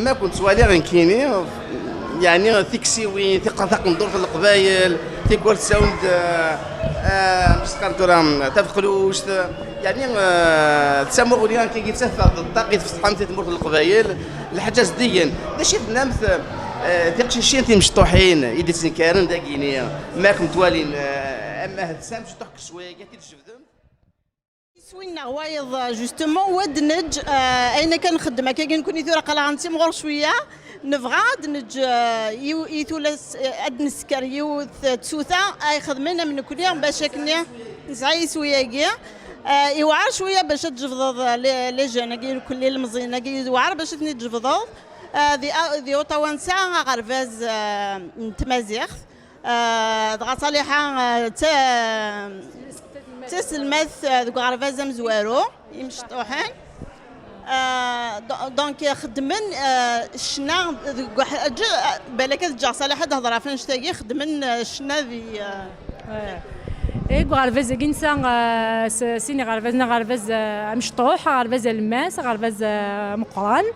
ma kent ttwaliɣ nekkini, yeɛni tiksiwin, tiq-, taqendurt n Leqbayel, tikwal tsawem-d, eh, eh, amek s-qqaren tura, tafeqluct, Yeɛni, eh, d tamuɣli akka i yettafeɣ d ṭṭaq i tfetḥemt i tmurt n Leqbayel, lḥaǧa zeddigen. D acu i tennamt, eh, tiqcicin timecṭuḥin i d-ittnekkaren dagini, ma kem-ttwalin, eh, ama helsam ciṭuḥ deg ccwaya-agi, ad t-id-tjebdem? Iswi-nneɣ wayeḍ, justement, wa d-neǧ, eh, ayen akka nxeddem, akkagi nekni tura aql-aɣ nettimɣur cwiya, nebɣa ad neǧ, eh, yiw-, i tullas, eh, ad nesker yiwet tsuta ay xedmen am nekni, bac akken nesɛa iswi-agi. Eh, iwɛer cwiya bac ad tjebdeḍ, eh, les, les jeunes-agi, irkelli, ilmeẓyen-agi, iwɛer bac ad ten-id-tjebdeḍ. Eh, di, di Ottawa nesɛa aɣerbaz, eh, n tmaziɣt. Eh, dɣa Ṣaliḥa, eh, d ta-, d taselmadt, eh, deg uɣerbaz amezwaru, imecṭuḥen. Eh, do-, donc, xeddmen, eh, ccna deg uḥ-, ǧ-, balak ad ǧǧeɣ Ṣaliḥa ad d-tehder ɣef annect-agi, xeddmen, eh, ccna di, eh, Eh, deg uɣerbaz-agi nesɛa, eh, s-, sin iɣerbazen, aɣerbaz, eh, amecṭuḥ, aɣerbaz alemmas, aɣerbaz, eh, ameqqran.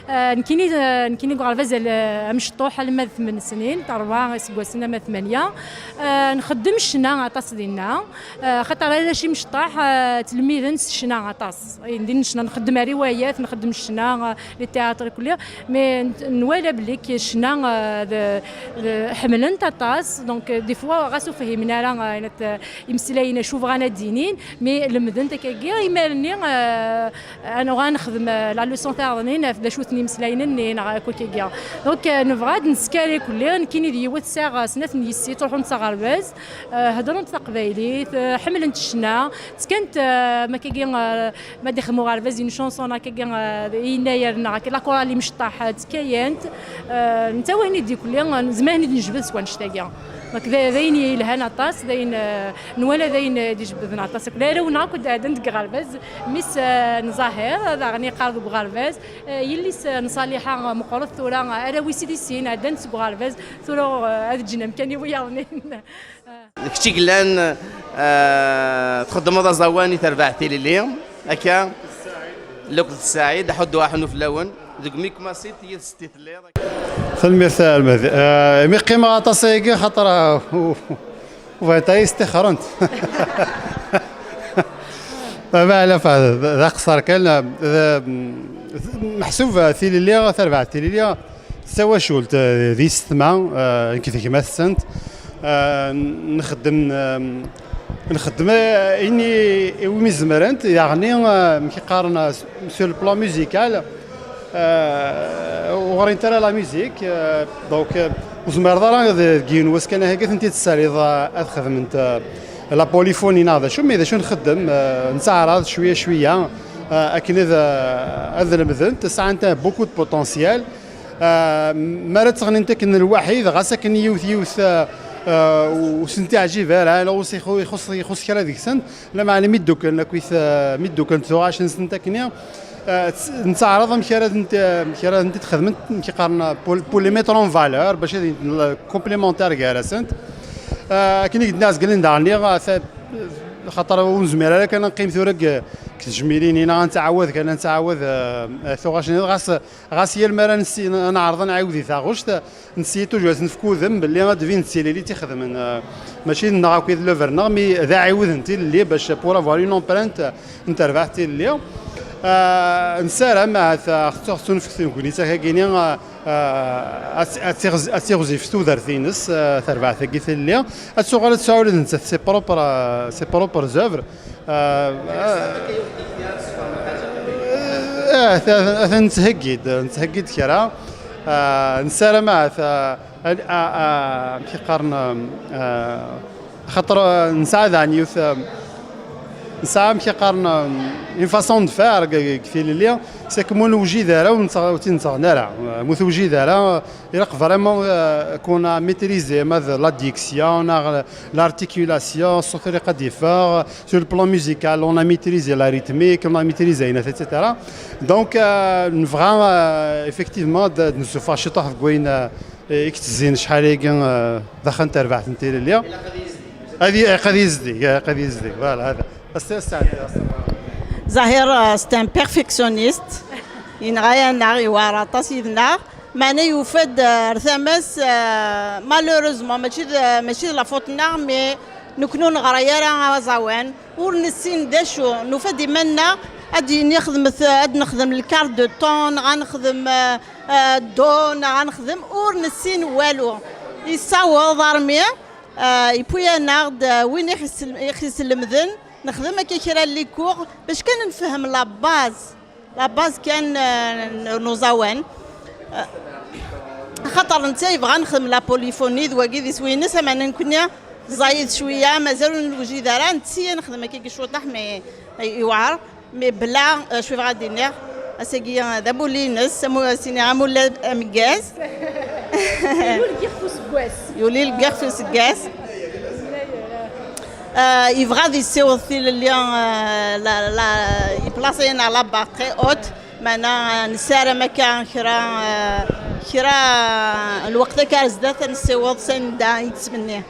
Eh, nekkini, eh, nekkini deg uɣerbaz al-, amecṭuḥ alma d tmen snin, rebɛa iseggasen ama tmanya. Eh, nxeddem ccna aṭas dinna, eh, xaṭer arrac imecṭaḥ, eh, ttlemmiden s ccna aṭas. Ayen din ccna, nxeddem riwayat, nxeddem ccna, eh, les théâtres kulli, mais n-, nwala belli k-, ccna, eh, d, d, ḥemmlen-t aṭas, donc, eh, des fois, ɣas ur fhimen ara, eh, ayen at-, imeslayen acu bɣan ad d-inin, mais lemden-t akkagi, imir-nni, eh, ad nuɣal nexdem, eh, la leçon tayeḍnin, ɣef d acu-ten imeslayen-nni, neɣ akk akkagi. Donc, eh, nebɣa ad nesker ikelli, nekkini d yiwet sɛiɣ, eh, snat n yessi, ttruḥunt s aɣerbaz, eh, heddrent taqbaylit, eh, ḥemmlent ccna, ttekkan-t, eh, ma akkagi, eh, ma d-ixdem uɣerbaz une chanson akkagi, eh, i yennayer neɣ akka, la chorale imecṭaḥ, eh, ttekkan-t, eh, netta wayen i d-ikelli, eh, nezmer ad nejbed s wannect-agi. Donc, d, d ayen yelhan aṭas, d ayen, eh, nwala d ayen, eh, d-ijebbden aṭas. Akk arraw-nneɣ akk d-ɛeddan deg uɣerbaz, mmi-s, eh, n Zahir, daɣen yeqqar deg uɣerbaz, eh, yelli-s, eh, n Ṣaliḥa, eh, meqqret tura, eh, arraw-is i di sin, ɛeddan seg uɣerbaz, tura, eh, ad ǧǧen amkan i wiyaḍ-nni. Kečč i yellan, eh, txeddmeḍ aẓawan i terbaɛt tilili, akka, Lukd Saɛid, aḥuddu aḥunnu fell-awen, deg Mikmasit yid-s i telliḍ. Tanemmirt a Lmehdi. Eh, imi qqimeɣ aṭas ayagi, xaṭer, eh, u-, u-, bɣiɣ ad yi-stixrent. Ma ala, fa-, d, d aqeṣṣer kan, eh, d, meḥsub, eh, tilili, tarbaɛt tilili, d tawacult, eh, d yessetma, eh, nekk d gma-tsent. Eh, nxeddem, eh, nxeddem, eh, ayen i, iwimi zemrent, yeɛni, eh, amek i qqaren, eh, sur le plan musical, eh, ur ɣrint ara la musique, eh, donc, eh, ur tezmireḍ ara d-, deg yiwen wass kan ahagi ad tent-id-tessaliḍ, eh, ad xedment, eh, la polyphonie neɣ d acu, mais d acu nxeddem, eh, nettaɛraḍ cwiya cwiya, eh, akken ad, eh, ad lemdent, sɛant beaucoup de potentiel. Eh, mi ara ttɣennint akken lwaḥid, ɣas akken yiwet yiwet, eh, eh, ur sent-iɛǧib ara, neɣ ur s-ixu-, ixuṣ, ixuṣ kra deg-sent, lameɛna mi dduklen akkit, eh, mi dduklen tuɣac-nsent akkenni, eh, tt-, nettaɛraḍ amek ara tent-, amek ara tent-id-xedment, amek i qqaren, pour, pour les mettre en valeur, bac ad int-, complémentaire gar-asent. Eh, akken i d-nniɣ zgalen daɣen, eh, ta-, xaṭer ur nezmir ara kan ad neqqim tura deg, deg tejmilin-ina, ad nettɛawad kan, ad nettɛawad, eh, eh, tuɣac-nni, ɣas, ɣas yal mi ara nessi-, neɛreḍ ad nɛiwed i taɣect, nessi toujours ad s-nefk udem belli ad d-tbin d tilili i tt-ixedmen. Eh, mačči d neɣ akk i d l'œuvre-nneɣ, mi d aɛiwed n tilili bac pour avoir une empreinte n terbaɛt tilili. Eh, nessaram ahat, eh, ɣef ttu-, ɣef tunefkt n tegnit akagini, eh, eh, ad, ad tiɣz-, ad tiɣzif tudert-ines, eh, terbaɛt-agi tilili. Ad tuɣal ad tesɛu ula d nettat ses propres, eh, ses propres œuvres. Eh, eh, eh, atan, atan nettheggi-d, nettheggi-d kra. Eh, nessaram ahat, eh, a, a, a, amek i qqaren, eh, xaṭer, eh, nesɛa daɣen yiwet, eh, nesɛa, amek i qqaren, eh, une façon de faire deg, deg tilili, c'est que ur newjid ara, ur nettɣ-, ur tt-nettɣen ara. Eh, ur tewjid ara, ilaq vraiment, eh, qu'on a maîtrisé ma d l'addiction, neɣ l'articulation, ṣṣut ilaq ad d-iffeɣ, sur le plan musical, on a maîtrisé la rythmique, on a maîtrisé ayen, et cetera. Donc, eh, nebɣa, eh, effectivement, ad, ad nessufeɣ ciṭuḥ deg wayen, eh, i yettezzin acḥal-agi, eh, daxel n terbaɛt n tilili. Ad y-, ad yezdig, eh, ad yezdig, voilà, hada. Ass-, ass-, ass-, Zahir, euh, c'est un perfectionniste. Yenɣa-yaneɣ, yewɛer aṭas yid-neɣ. Meɛna yufa-d, euh, ar tama-s, euh, malheureusement, mačči d, mačči d la faute-nneɣ, mais Nekkni ur neɣra ara aẓawan, ur nessin d acu. Nufa-d iman-nneɣ ad d-yini xedmet, ad nexdem le quart de ton, neɣ ad nexdem, euh, euh, do, neɣ ad nexdem, ur nessin walu. Yessaweḍ armi, euh, yewwi-aneɣ-d, euh, win i ɣ-isel-, i ɣ-islemden, nexdem akka kra n les cours, bac kan nefhem la base. La base kan, euh, n uẓawan. Euh, axaṭer netta yebɣa nexdem la polyphonie d wagi d iswi-ines, ameɛna nekkni ẓẓayit cwiya, mazal ur newjid ara, netti ad nexdem akka cwiṭaḥ, mais yewɛer. Mais bla, euh, cwi bɣa ad d-iniɣ, ass-agi, euh, d amulli-ines, amu-, ad s-iniɣ amulli ameggaz. Yuli lgix useggas. Yuli lgix useggas. Euh, yebɣa ad yessiweḍ tilelli, euh, la, la, yeplaṣi-aneɣ la barre très haute, meɛna, euh, nessaram akka kra, euh, kra n lweqt akka ar zdat ad nessiweḍ s anda i yettmenni.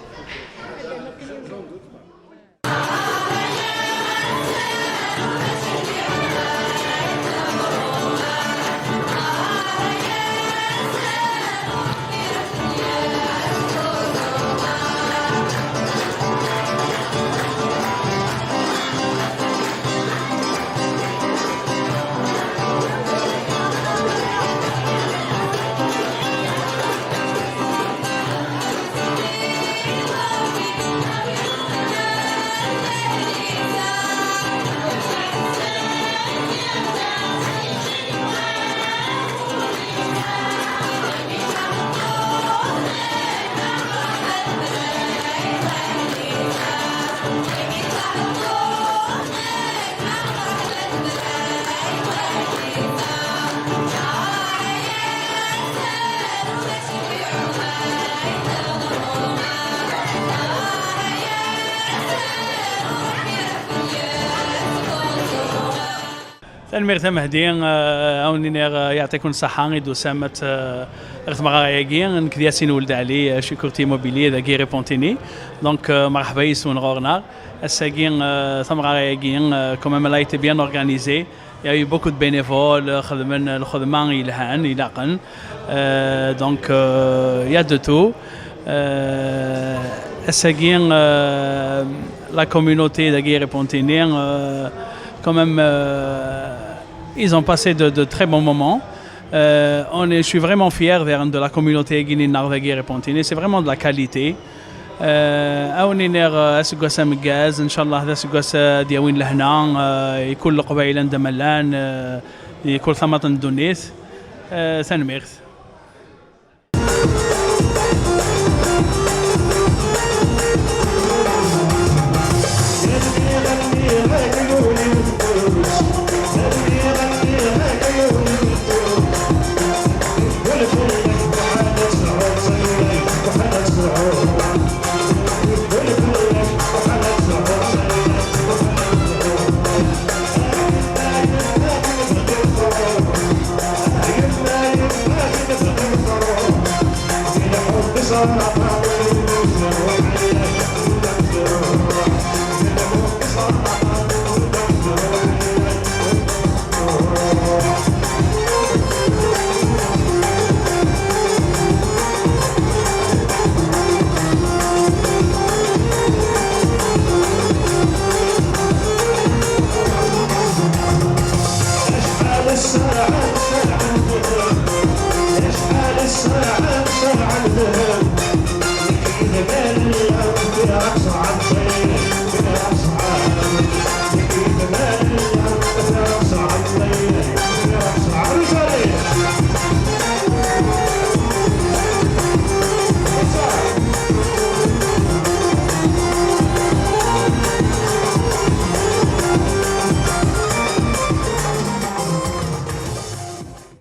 Tanemmirt a Mehdi, eh, a wen-iniɣ, eh, yeɛṭiken ṣṣeḥḥa i d-tusam ad, eh, ɣer tmeɣra-agi. Nekk d Yasin Weld Ɛli, eh, Cukurti Immobilier dagi Repentigny. Donc, eh, merḥba yes-wen ɣur-neɣ. Ass-agi, eh, tameɣra-agi, eh, quand même, elle a été bien organisée. Il y a eu beaucoup de bénévoles, eh, xedmen lxedma yelhan, ilaqen. Euh, donc, euh, il y a de tout. Euh, ass-agi, euh, la communauté dagi Repentigny, euh, quand même, euh, ils ont passé de, de très bons moments. Euh, on est, je suis vraiment fier de, de la communauté Guinée Nord dagi Repentigny. C'est vraiment de la qualité. Euh, a wen-iniɣ, euh, aseggas ameggaz, ncallah d aseggas, euh, ad d-yawin lehna, euh, i kul Leqbayel anda ma llan, euh, i kul tamaḍt n ddunit. Euh, tanemmirt.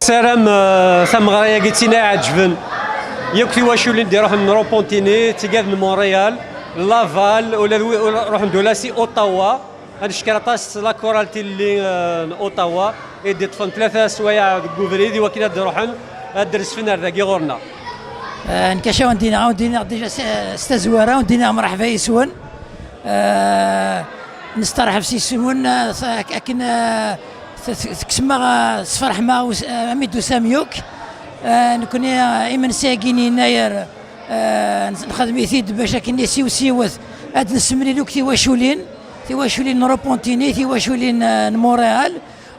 Nessaram, eh, tameɣra-agi d tin ay iɛeǧben yakk tiwaculin d-iruḥen n Repentigny, d tigad n Montréal, Laval, ula d wi-, ula, ruḥen-d ula si Ottawa. Ad neckeṛ aṭas la chorale Tilelli, eh, n Ottawa, i d-iṭṭfen tlata swayeɛ deg ubrid i wakken ad d-ruḥen ad d-resfen ar dagi ɣur-neɣ. Eh, nekk acu ad wen-d-iniɣ, ad wen-d-iniɣ déjà s, s tazwara, ad wen-d-iniɣ mṛeḥba yes-wen. Eh, nesteṛḥeb s yes-wen, eh, s-, ak-, akken, eh, t-, t-, tekksem-aɣ, eh, sferḥem-aɣ us-, eh, ami d-tusam yakk. Eh, nekkni, eh, imensi-agi n yennayer, eh, nx-, nxedm-it-id bac akken siwsiwet Ad nessemlil akk tiwaculin, tiwaculin n Repentigny, tiwaculin, eh, n Montréal,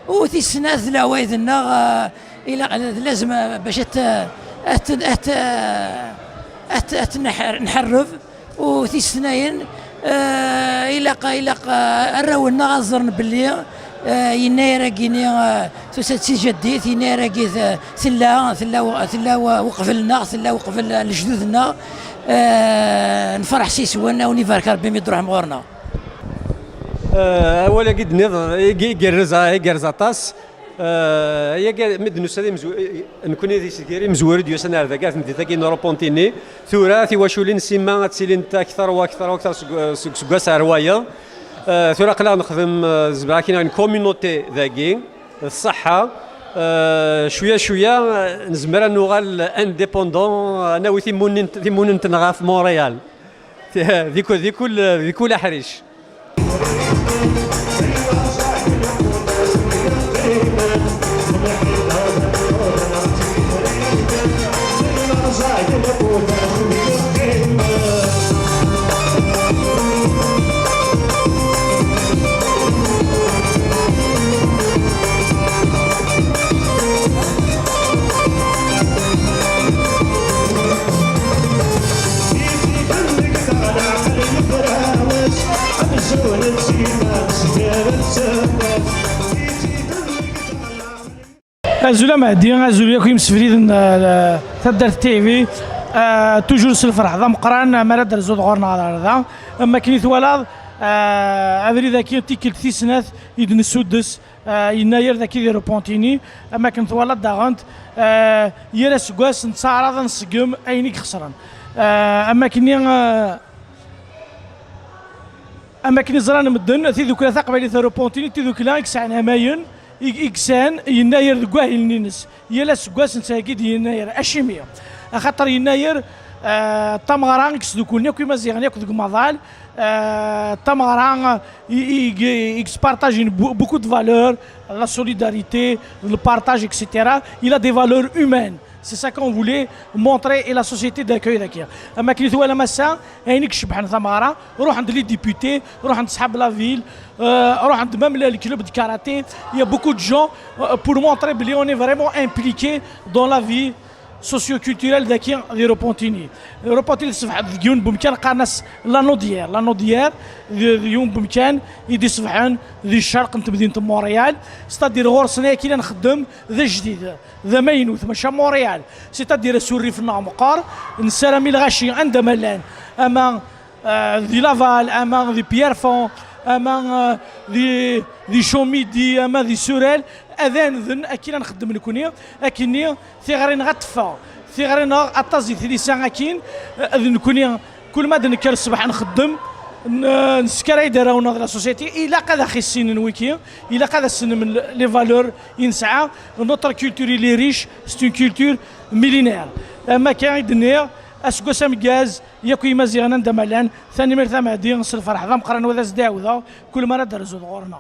u tis snat d leɛwayed-nneɣ, eh, ilaq, d lazem, eh, bac ad t-, ad t-, ad t-, ad t-, ad t-, nḥer-, nḥerreb, u tis tnayen, eh, ilaq, ilaq, eh, arraw-nneɣ ad ẓren belli, eh, yennayer-agi-ni, eh, tusa-d si tjaddit, yennayer-agi t-, tella, tella, tella uqbel-nneɣ, tella uqbel lejdud-nneɣ, eh, nferḥ s yiswen, a wen-ibarek Rebbi mi d-truḥem ɣur-neɣ. Eh, awal-agi d-nniḍ, ig-, igerrez, igerrez aṭas. Eh, aya gar-, mi d-nusa d imezw-, nekkni d isegri imezwura i d-yusan ar dagi, ar temdint-agi n Repentigny. Tura tiwaculin simma ad ttilint akter u akter u akter seg, seg, seg useggas ar wayeḍ. Eh, tura aql-aɣ nexdem, eh, zemreɣ ad k-iniɣ une communauté dagi, d ṣṣeḥḥa. Eh, cwiya cwiya, eh, nezmer ad nuɣal indépendant, eh, ad nawi timunin-, timunent-nneɣ ɣef Montréal. Di ku-, di kul, di kul aḥric. Azul a Mehdi, azul yakk imsefliden, eh, taddart T V. Eh, toujours s lferḥ d ameqqran, mi ara d-terzuḍ ɣur-neɣ ɣer da. Am wakken i twalaḍ, eh, abrid-agi tikkelt tis snat i d-nessuddes, eh, yennayer dagi di Repentigny. Am wakken twalaḍ daɣen, eh, yal aseggas nettaɛraḍ ad nṣeggem ayen i ixesren. Eh, am wakken-nni, eh, Am wakken i ẓran medden, tidukla taqbaylit Repentigny d tidukla i yesɛan amayen, i, i yesɛan yennayer deg wahilen-ines. Yal aseggas nettheggi-d yennayer. Acimi? Axaṭer yennayer, eh, d tameɣra i yesdukulen akk Imaziɣen akk deg umaḍal, eh, d tameɣra, eh, i, i, i, i yespartajin bu-, beaucoup de valeurs, la solidarité, le partage, et cetera. Il a des valeurs humaines. C'est ça qu'on voulait montrer et la société d'accueil dagi. Am wakken i twalam ass-a, ayen i icebbḥen tameɣra, ruḥen-d les députés, ruḥen-d ṣḥab la ville, euh, ruḥen-d même le club de karaté. Il y a beaucoup de gens, euh, pour montrer que on est vraiment impliqué dans la vie socio-culturelle dagi di Repentigny. Repentigny tessebḥ deg yiwen n wemkan qqaren-as l'Anaudière. L'Anaudière d, d yiwen n wemkan i d-isebḥen di ccerq n temdint n Montréal. C'est-à-dire ɣur-sen ayagi i la nxeddem d ajdid. D amaynut, maca Montréal. C'est-à-dire asurrif-nneɣ meqqar, nessaram i lɣaci anda ma llan, ama, euh, di Laval, ama di Pierrefonds, ama, euh, di, di Chaumy-Midi, ama di Surel, ad aniden akken ad nxeddem nekni, akkenni tiɣri-nneɣ ad teffeɣ. Tiɣri-nneɣ aṭas di tlisa akkin, euh, d nekni Kul ma d-nekker ṣṣbeḥ nxeddem, n-, neskaray-d arraw-nneɣ d la société, ilaq ad aɣ-issinen wiki, ilaq ad asen-nmen les valeurs i nesɛa. Notre culture, il est riche, c'est une culture millénaire. Am akka i d-nniɣ, aseggas ameggaz, yakk Imaziɣen anda ma llan, tanemmirt a Mehdi, s lferḥ d ameqqran wa d as-d-ɛawdeɣ, kul ma ara d-terzuḍ ɣur-neɣ.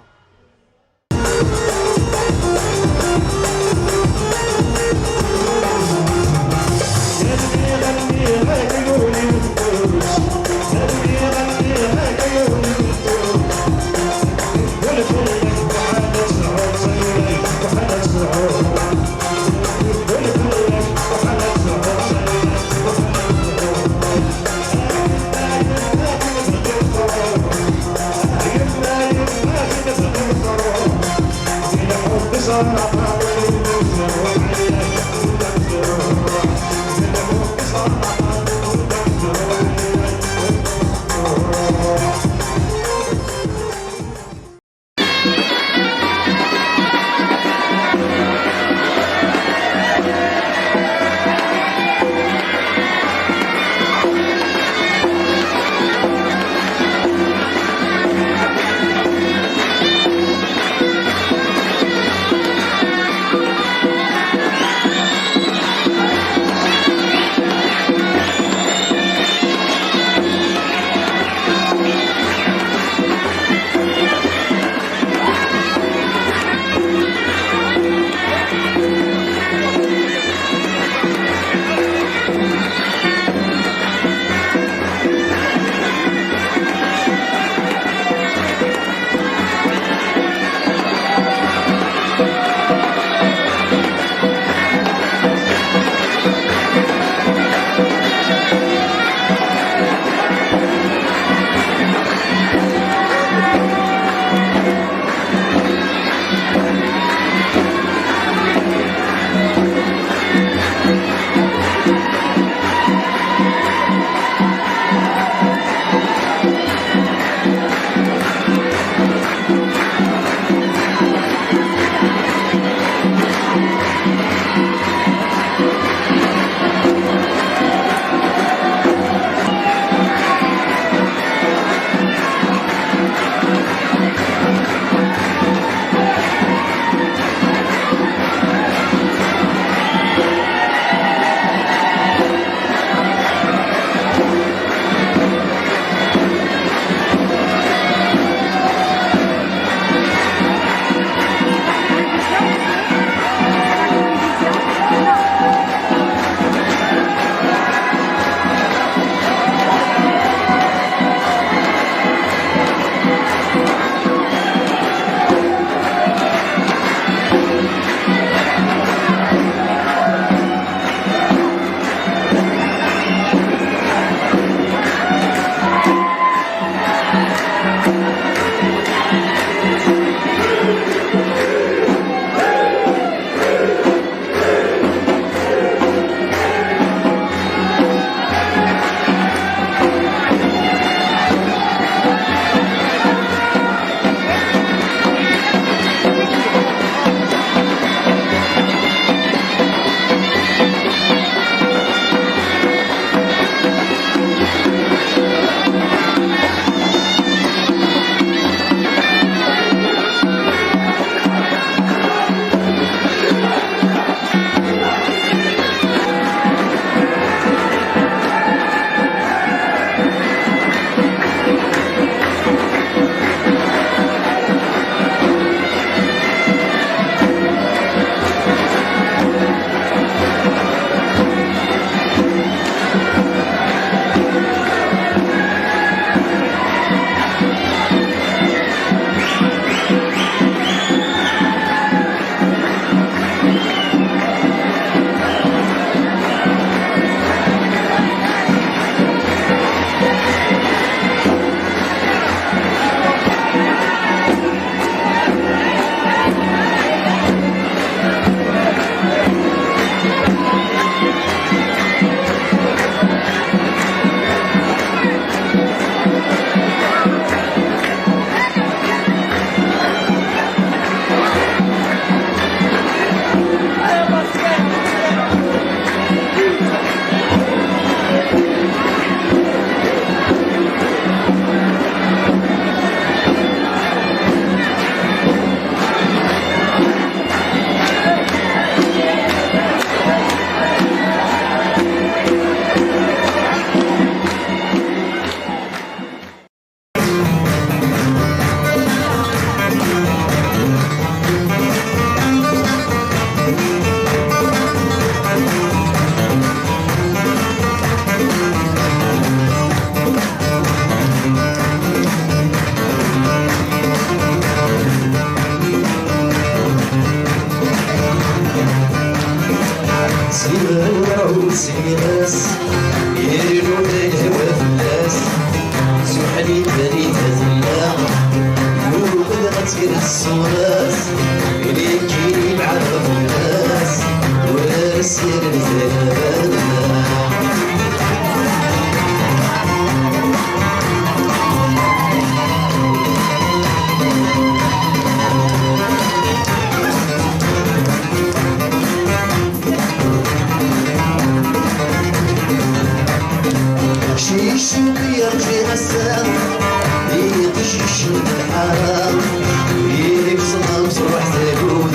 Sliɣ-as, yernu lehwa fell-as, suḥli talita tella, nuɣ-d ad tt-gret ṣṣura-s, nekkini mɛad fell-as, ur as-yerri tala. Cicem yerǧi ass-a, iqcicen lḥara, iqsem amsruḥ tagut.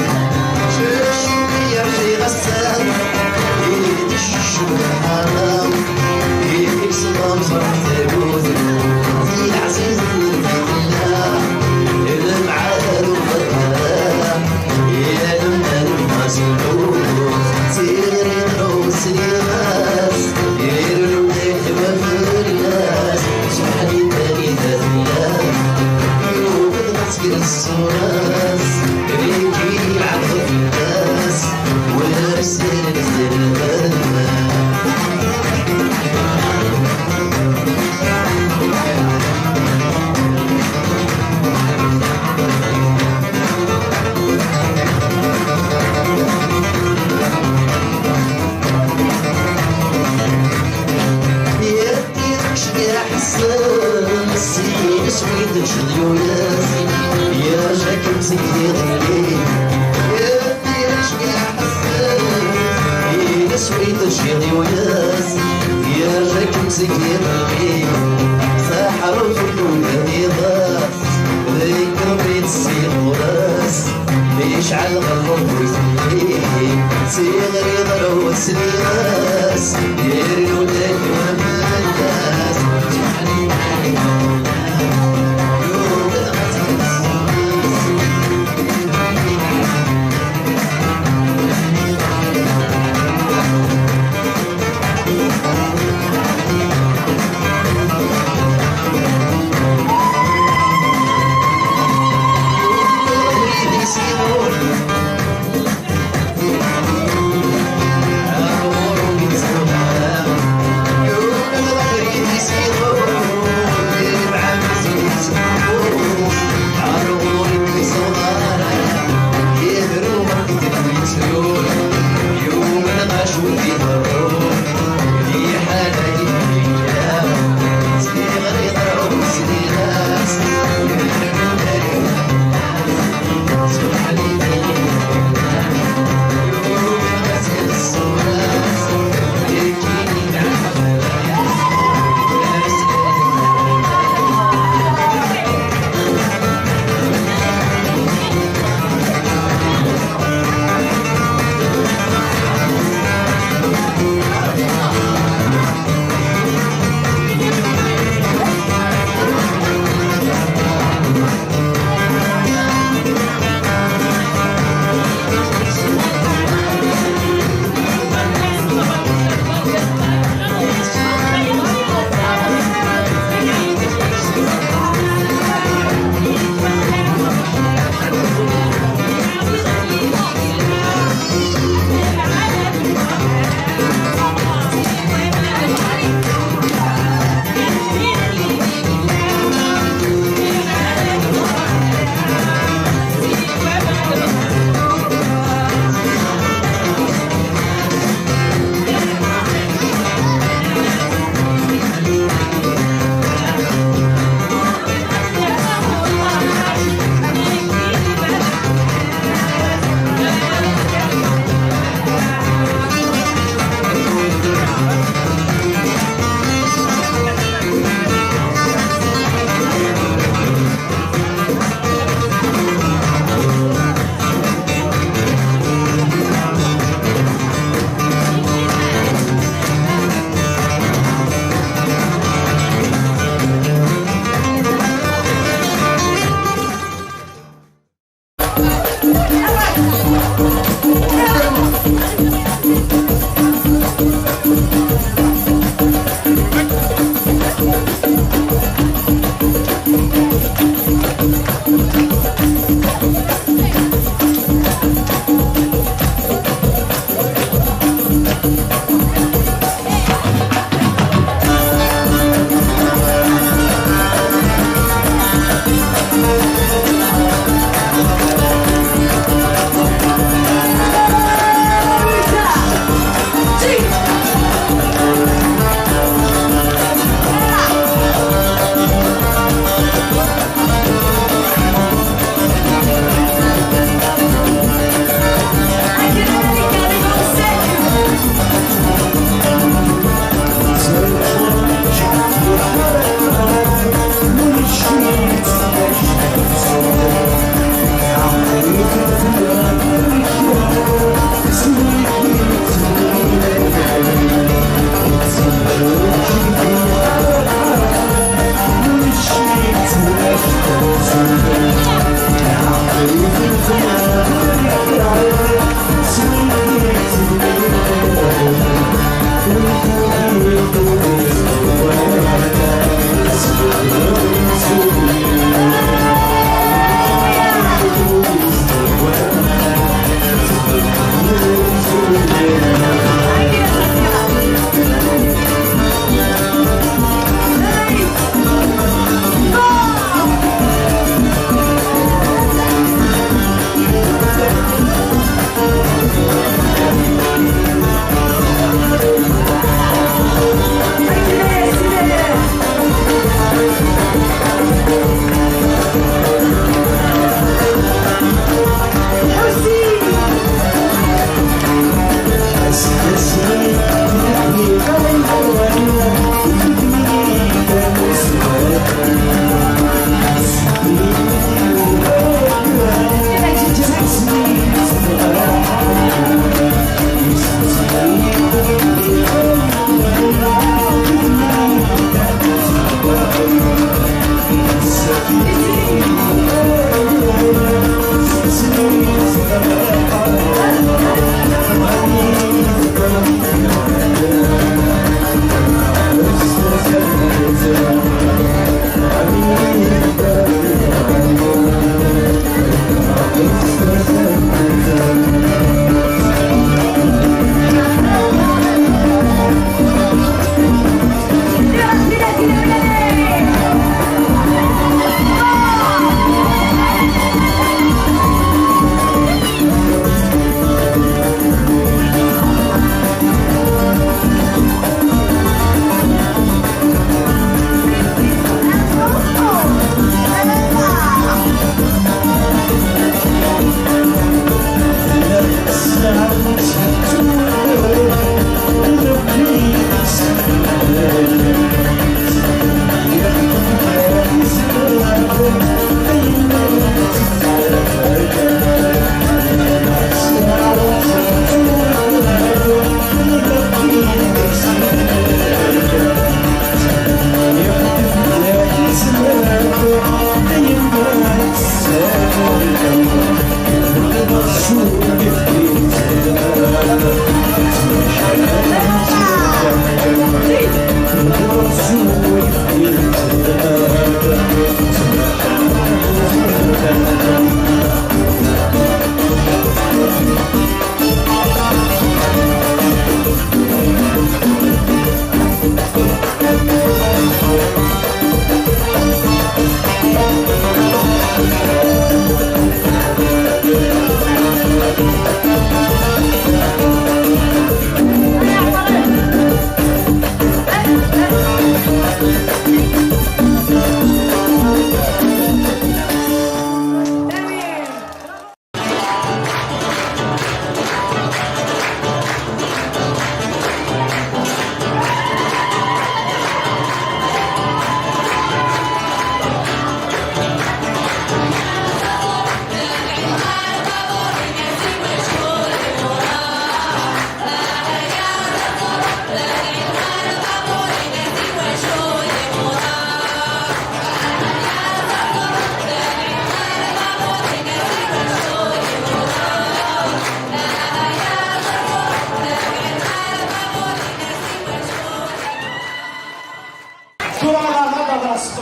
Cicem yerǧi ass-a, iqcicen lḥara, iqsem amsruḥ tagut. Di leɛziz n lfitna, lemɛad ur beṭṭa. Yerra-kem seg yiḍelli, saḥrut ur d-iḍas, deg ṭṭbib s iɣuras. Yecɛel ɣer ɣur-s, tiɣri ɣer usliɣ-as, yernu-d akk wamas.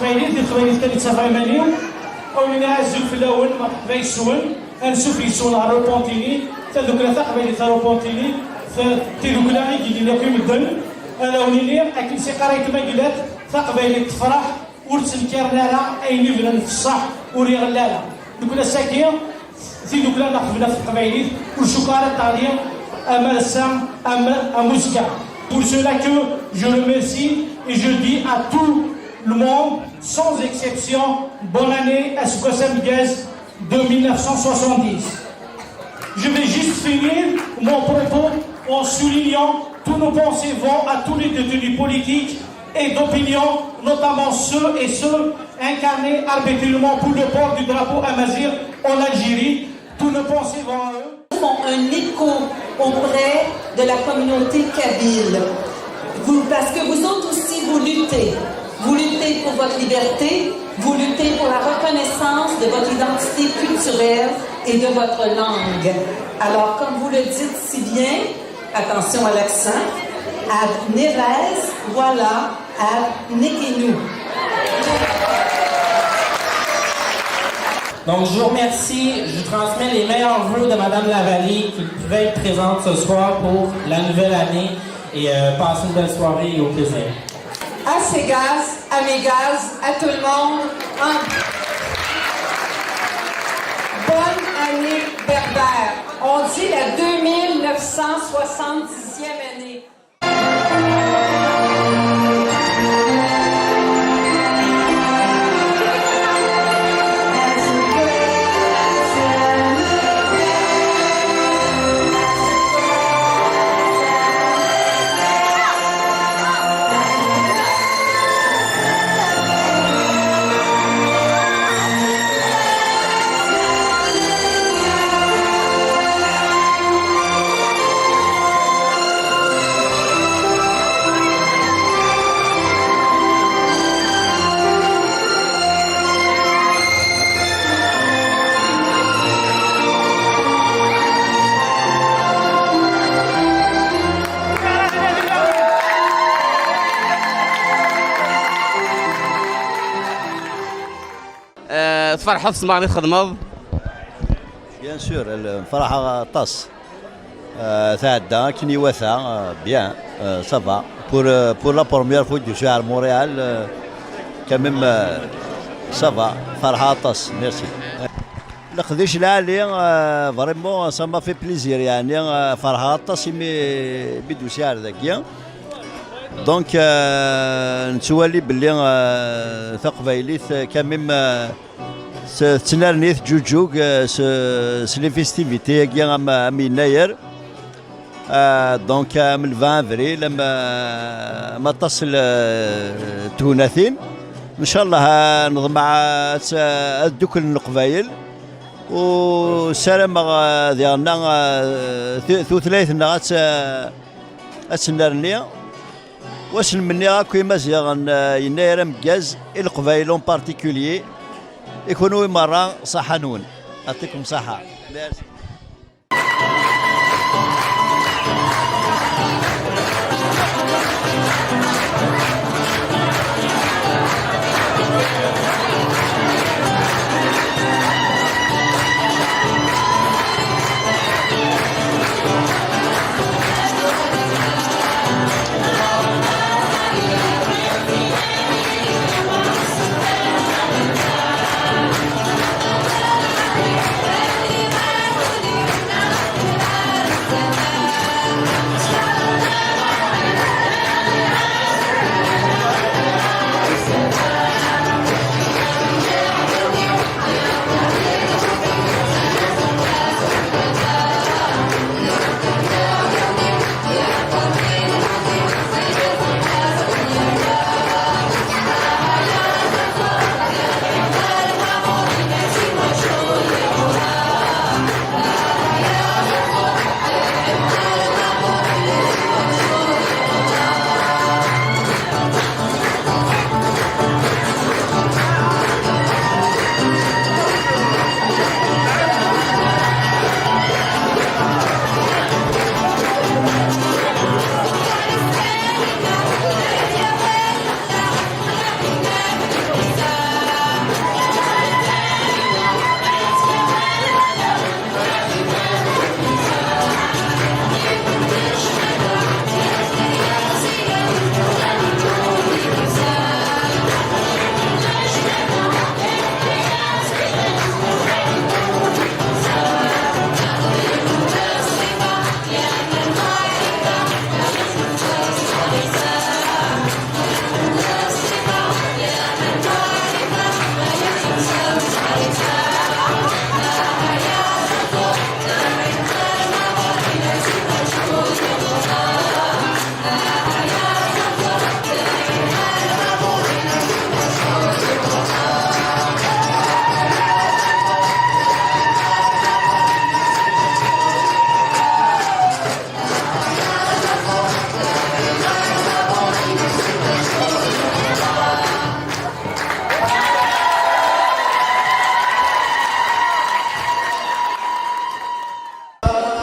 Taqbaylit, di teqbaylit kan i ttafeɣ iman-iw. Awen-iniɣ azul fell-awen, merḥba yes-wen. Ansuf yes-wen ɣer Repentigny, tadukla taqbaylit Repentigny, t-, tidukla i yilin akk i medden. Ad awen-iniɣ, akken s-iqqar aytma Glat, taqbaylit tefreḥ, ur ttenkaren ara ayen ibnan f ṣṣeḥ ur iɣelli ara. Nekni ass-agi, tidukla neɣ tebna f teqbaylit, ur cukkeɣ ara teɣli am ass-a, am, am uzekka. Pour cela que je remercie et je dis à tout le monde, sans exception, bonne année, aseggas ameggaz de mille neuf cent soixante-dix. Je vais juste finir mon propos en soulignant tous nos pensées vont à tous les détenus politiques et d'opinion, notamment ceux et ceux incarnés arbitrairement pour le port du drapeau amazigh en Algérie. Tous nos pensées vont à eux. Font un écho auprès de la communauté kabyle. Vous, parce que vous autres aussi, vous luttez. Vous luttez pour votre liberté, vous luttez pour la reconnaissance de votre identité culturelle et de votre langue. Alors, comme vous le dites si bien, attention à l'accent, ad nerez, voilà, ad nekinu. Donc, je vous remercie, je vous transmets les meilleurs vœux de Madame Lavallée, qui ne pouvait être présente ce soir pour la nouvelle année. Et, euh, passez une belle soirée et au plaisir. Aseggas ameggaz, à tout le monde, un bonne année berbère. On dit la deux mille neuf cent soixante-dixième année. Eh, tferḥeḍ s tmeɣra i txedmeḍ? Bien sûr, el-, mferḥeɣ aṭas. Euh, tɛedda akken iwata, euh, bien, euh, ça va. Pour, euh, pour la première fois que je suis à Montréal, euh, quand même, euh, ça va. Ferḥeɣ aṭas, merci. Leqdic lɛali, euh, vraiment, ça m'a fait plaisir, yeɛni, euh, ferḥeɣ aṭas imi, imi d-usiɣ ar dagi. Donc, euh, nettwali belli, euh, taqbaylit, euh, quand même, euh, s-, tettnerni teǧǧuǧǧug, euh, s-, s les festivités-agi am, am yennayer. Euh, donc, am le vingt avril, am, am aṭas n, euh, tegnatin. Ncallah, euh, neḍmeɛ ad, ad dduklen Leqbayel. U ssarameɣ, euh, diɣenna, euh, tu-, tutlayt-nneɣ ad, ad tennerni. Wa s-nmenni akk Imaziɣen, eh, yennayer ameggaz i Leqbayel en particulier, i kunwi merra, ṣaḥa-nwen. Yɛṭikum ṣaḥa. Merci.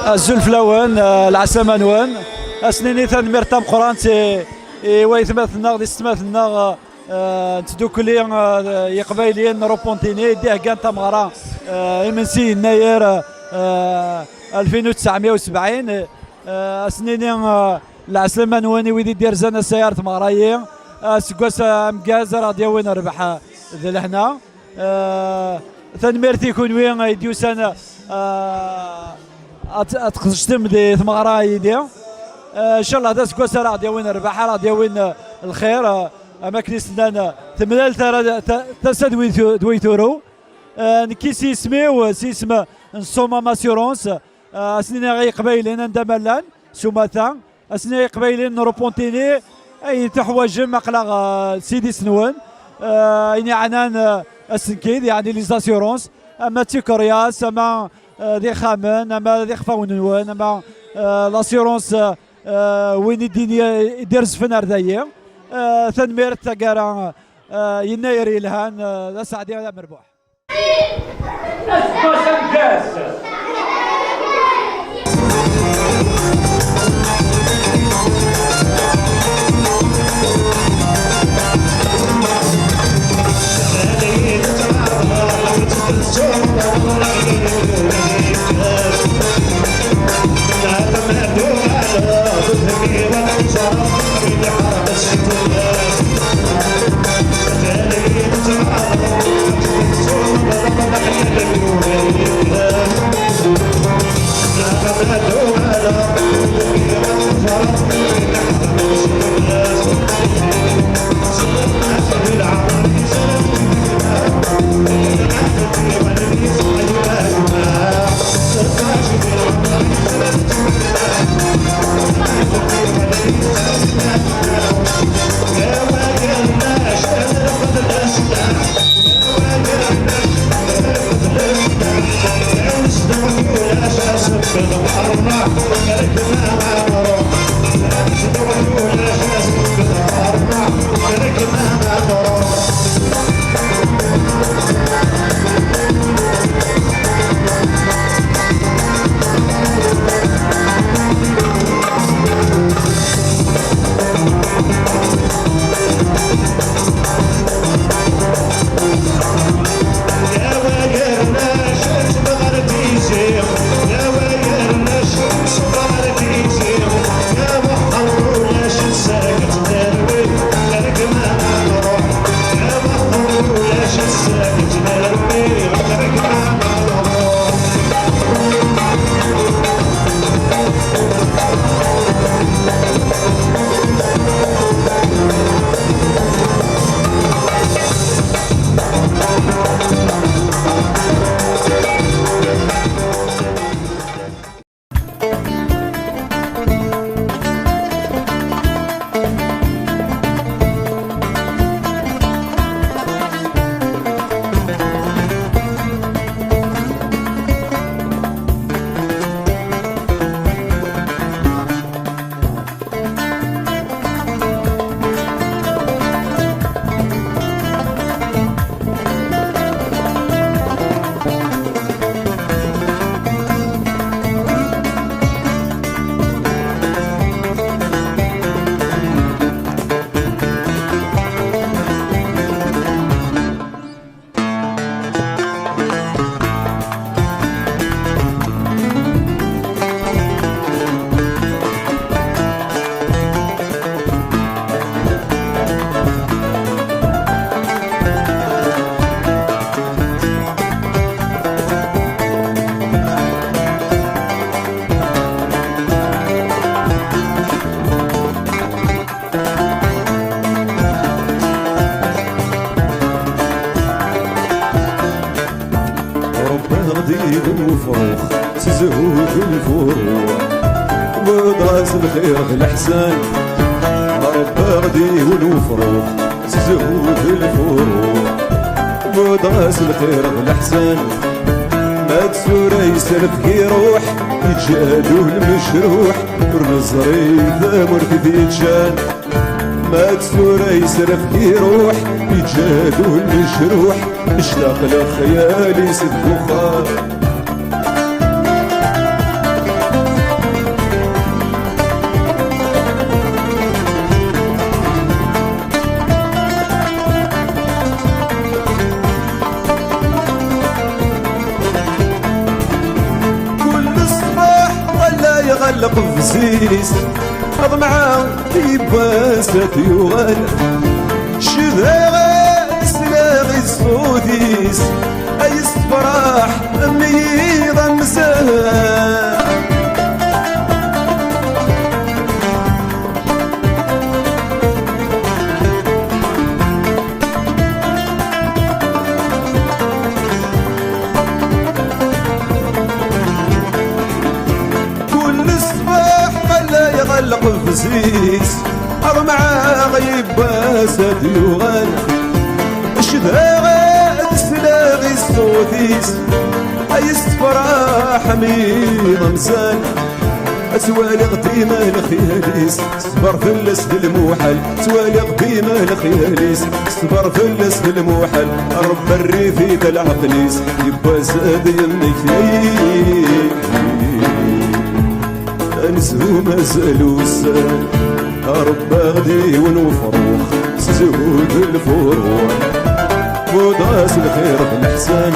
Azul fell-awen, eh, lɛeslama-nwen. Ad s-nini tanemmirt tameqqrant i, i waytmaten-nneɣ d isetmaten-nneɣ, eh, n tdukli, eh, Iqbayliyen n Rupuntini, i d-iheggan tameɣra, eh, imensi yennayer, eh, alfin u tesɛemya u sebɛin. Eh, ad s-nini, eh, lɛeslama-nwen i wid i d-irzan assay ar tmeɣra-yi. Eh, aseggas ameggaz ara ɣ-d-yawin rrbeḥ, eh, d lehna. Eh, tanemmirt i kunwi ay d-yusan, eh, ad, ad tqedcem di tmeɣra yid-i. Eh, ncallah d aseggas ara ɣ-d-yawin rrbeḥ, ara ɣ-d-yawin, eh, lxir, eh, am akken i s-nnan, eh, temlal tara, ta-, tasa d wi tu-, d wi turew. Eh, nekki s yisem-iw, s yisem n Soma Assurance, eh, ad s-nini i Iqbayliyen anda ma llan, s umata, ad s-nini i Iqbayliyen n Rupuntini, ayen tuḥwaǧem aql-aɣ, eh, s idis-nwen, eh, ayen yeɛnan, eh, asenkid, yeɛni les assurances, ama d tikeryas, ama, eh, d ixxamen, ama d ixfawen-nwen, ama, eh, l'assurance, eh, eh, win i d-, i d-irezfen ar dayi. Eh, tanemmirt taggara, eh, yennayer yelhan, eh, d aseɛdi d amerbuḥ. Aseggas ameggaz! Rebbaɣ-d yiwen ufrux, s zzhu d lfuruḥ, wwḍeɣ-as lxir d leḥsan. Rebbaɣ-d yiwen ufrux, s zzhu d lfuruḥ, wwḍeɣ-as lxir d leḥsan. Ma d tura yesref iruḥ, yeǧǧa-d ul mecruḥ, ur neẓri tamurt i t-yeǧǧan. Ma d tura yesref iruḥ, yeǧǧa-d ul mecruḥ, nectaq lexyal-is deg uxxam. Aḍemɛa yiwwas ad yuɣal, cedhaɣ ad slaɣ i ṣṣut-is, ay yessefraḥ am yiḍ amzal. Kul ṣṣbeḥ ma la iɣelleq bzis, aḍemɛa yiwwas ad yuɣal, cedhaɣ ad slaɣ i ṣṣut-is, ay yessefraḥ am yiḍ amzal. Ad twaliɣ dima lexyal-is, ṣber fell-as d lmuḥal. Ttwaliɣ dima lexyal-is, ṣber fell-as d lmuḥal. Ṛebbi rrif-it lɛeql-is, yiwwas ad yemmekti. Anezhu mazal ussan, ṛebbaɣ-d yiwen wefrux, s zzhu d lfuruḥ. Buḍ-as lxir d leḥsan,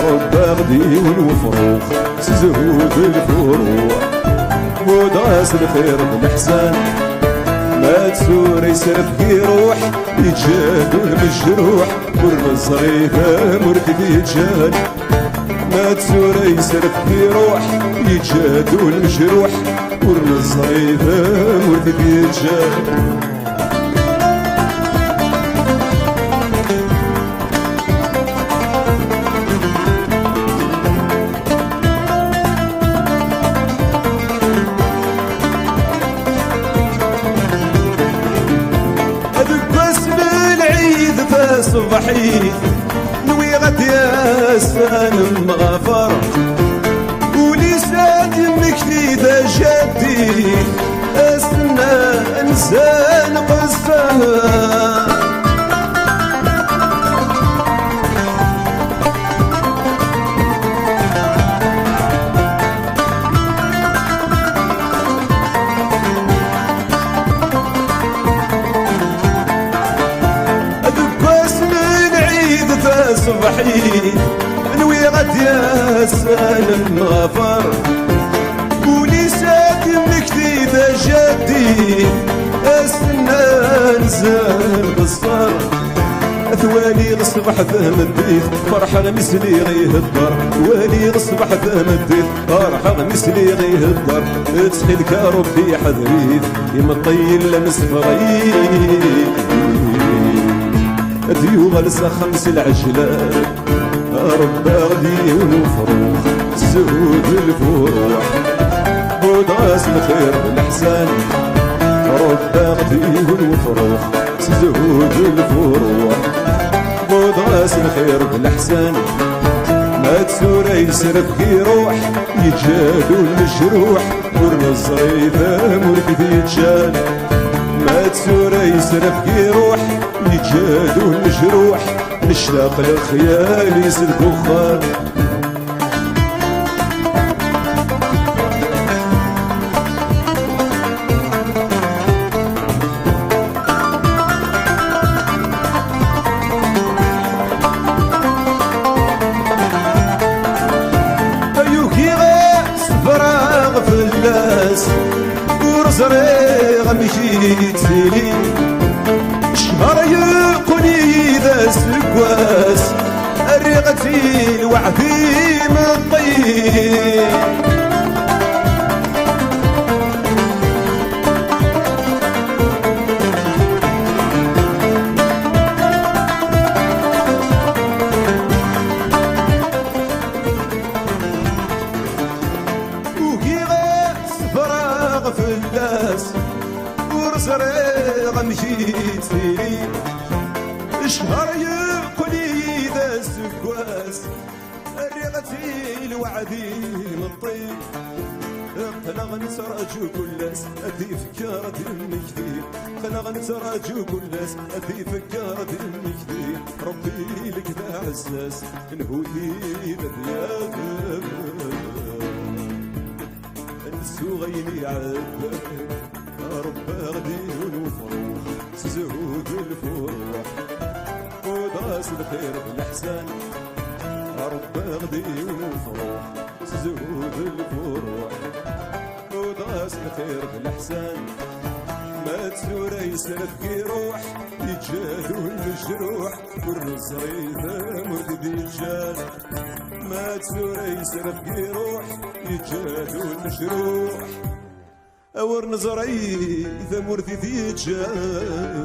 ṛebbaɣ-d yiwen wefrux, s zzhu d lfuruḥ. Buḍ-as lxir d leḥsan, ma d tura yesref iruḥ, yeǧǧa-d ul mejruḥ, ur neẓri tamurt i t-yeǧǧan. Ma d tura yesref iruḥ, yeǧǧa-d ul mejruḥ, ur neẓri tamurt i t-yeǧǧan. Deg wass n lɛid taṣebḥit, nwiɣ ad d-yas ad nemɣafar. Ul-is ad yemmekti d ajaddi, ass-nna nsan qessar. Deg wass n lɛid taṣebḥit, nwiɣ ad d-yas ad nemɣafar. Ul-is ad d-yemmekti d ajaddi, ass-nna nsan qessar. Twaliɣ ṣṣbeḥ tameddit, ferḥeɣ mi sliɣ ihedder. Twaliɣ ṣṣbeḥ tameddit, ferḥeɣ mi sliɣ ihedder. Ttxil-k a Ṛebbi ḥder-it, imeṭṭi yella msefɣit. Ad yuɣal s axxam s lɛejlan, ṛebbaɣ-d yiwen ufrux, s zzhu d lfuruḥ. Buḍ-as lxir d leḥsan, ṛebbaɣ-d yiwen ufrux, s zzhu d lfuruḥ. Buḍ-as lxir d leḥsan, ma d tura yesref iruḥ, yeǧǧa-d ul mejruḥ, ur neẓri tamurt i t-yeǧǧan. Ma d tura yesref iruḥ, yeǧǧa-d ul mejruḥ, nectaq lexyal-is deg uxxam. Ay ugiɣ ṣebreɣ fell-as, ur ẓriɣ amek i d-tili. Ccher yeqqel-iyi d aseggas, rriɣ-tt i lweɛd imeṭṭi. Ugiɣ ad ṣebreɣ fell-as, ur ẓriɣ amek i d-tili. Ccher yeqqel-iyi d aseggas, rriɣ-tt i lweɛd imeṭṭi. Qqleɣ nettraǧu kul ass, ad d-ifekker ad d-yemmekti. Qqleɣ nettraǧu kul ass, ad d-ifekker ad d-yemmekti. Ṛebbi ilek d aɛessas, nhuti d at yadem. Nsuɣ ayen iɛeddan, ṛebbaɣ-d yiwen ufrux, s zzhu d lfuruḥ. Uḍas lxir d leḥsan, ṛebbaɣ-d yiwen ufrux, s zzhu d lfuruḥ. Uḍas Lxir d leḥsan, ma d tura yesref iruḥ, yeǧǧa-d ul mejruḥ, ur neẓri tamurt i d-yeǧǧan. Ma d tura yesref iruḥ, yeǧǧa-d ul mejruḥ, ur neẓri tamurt i d-yeǧǧan.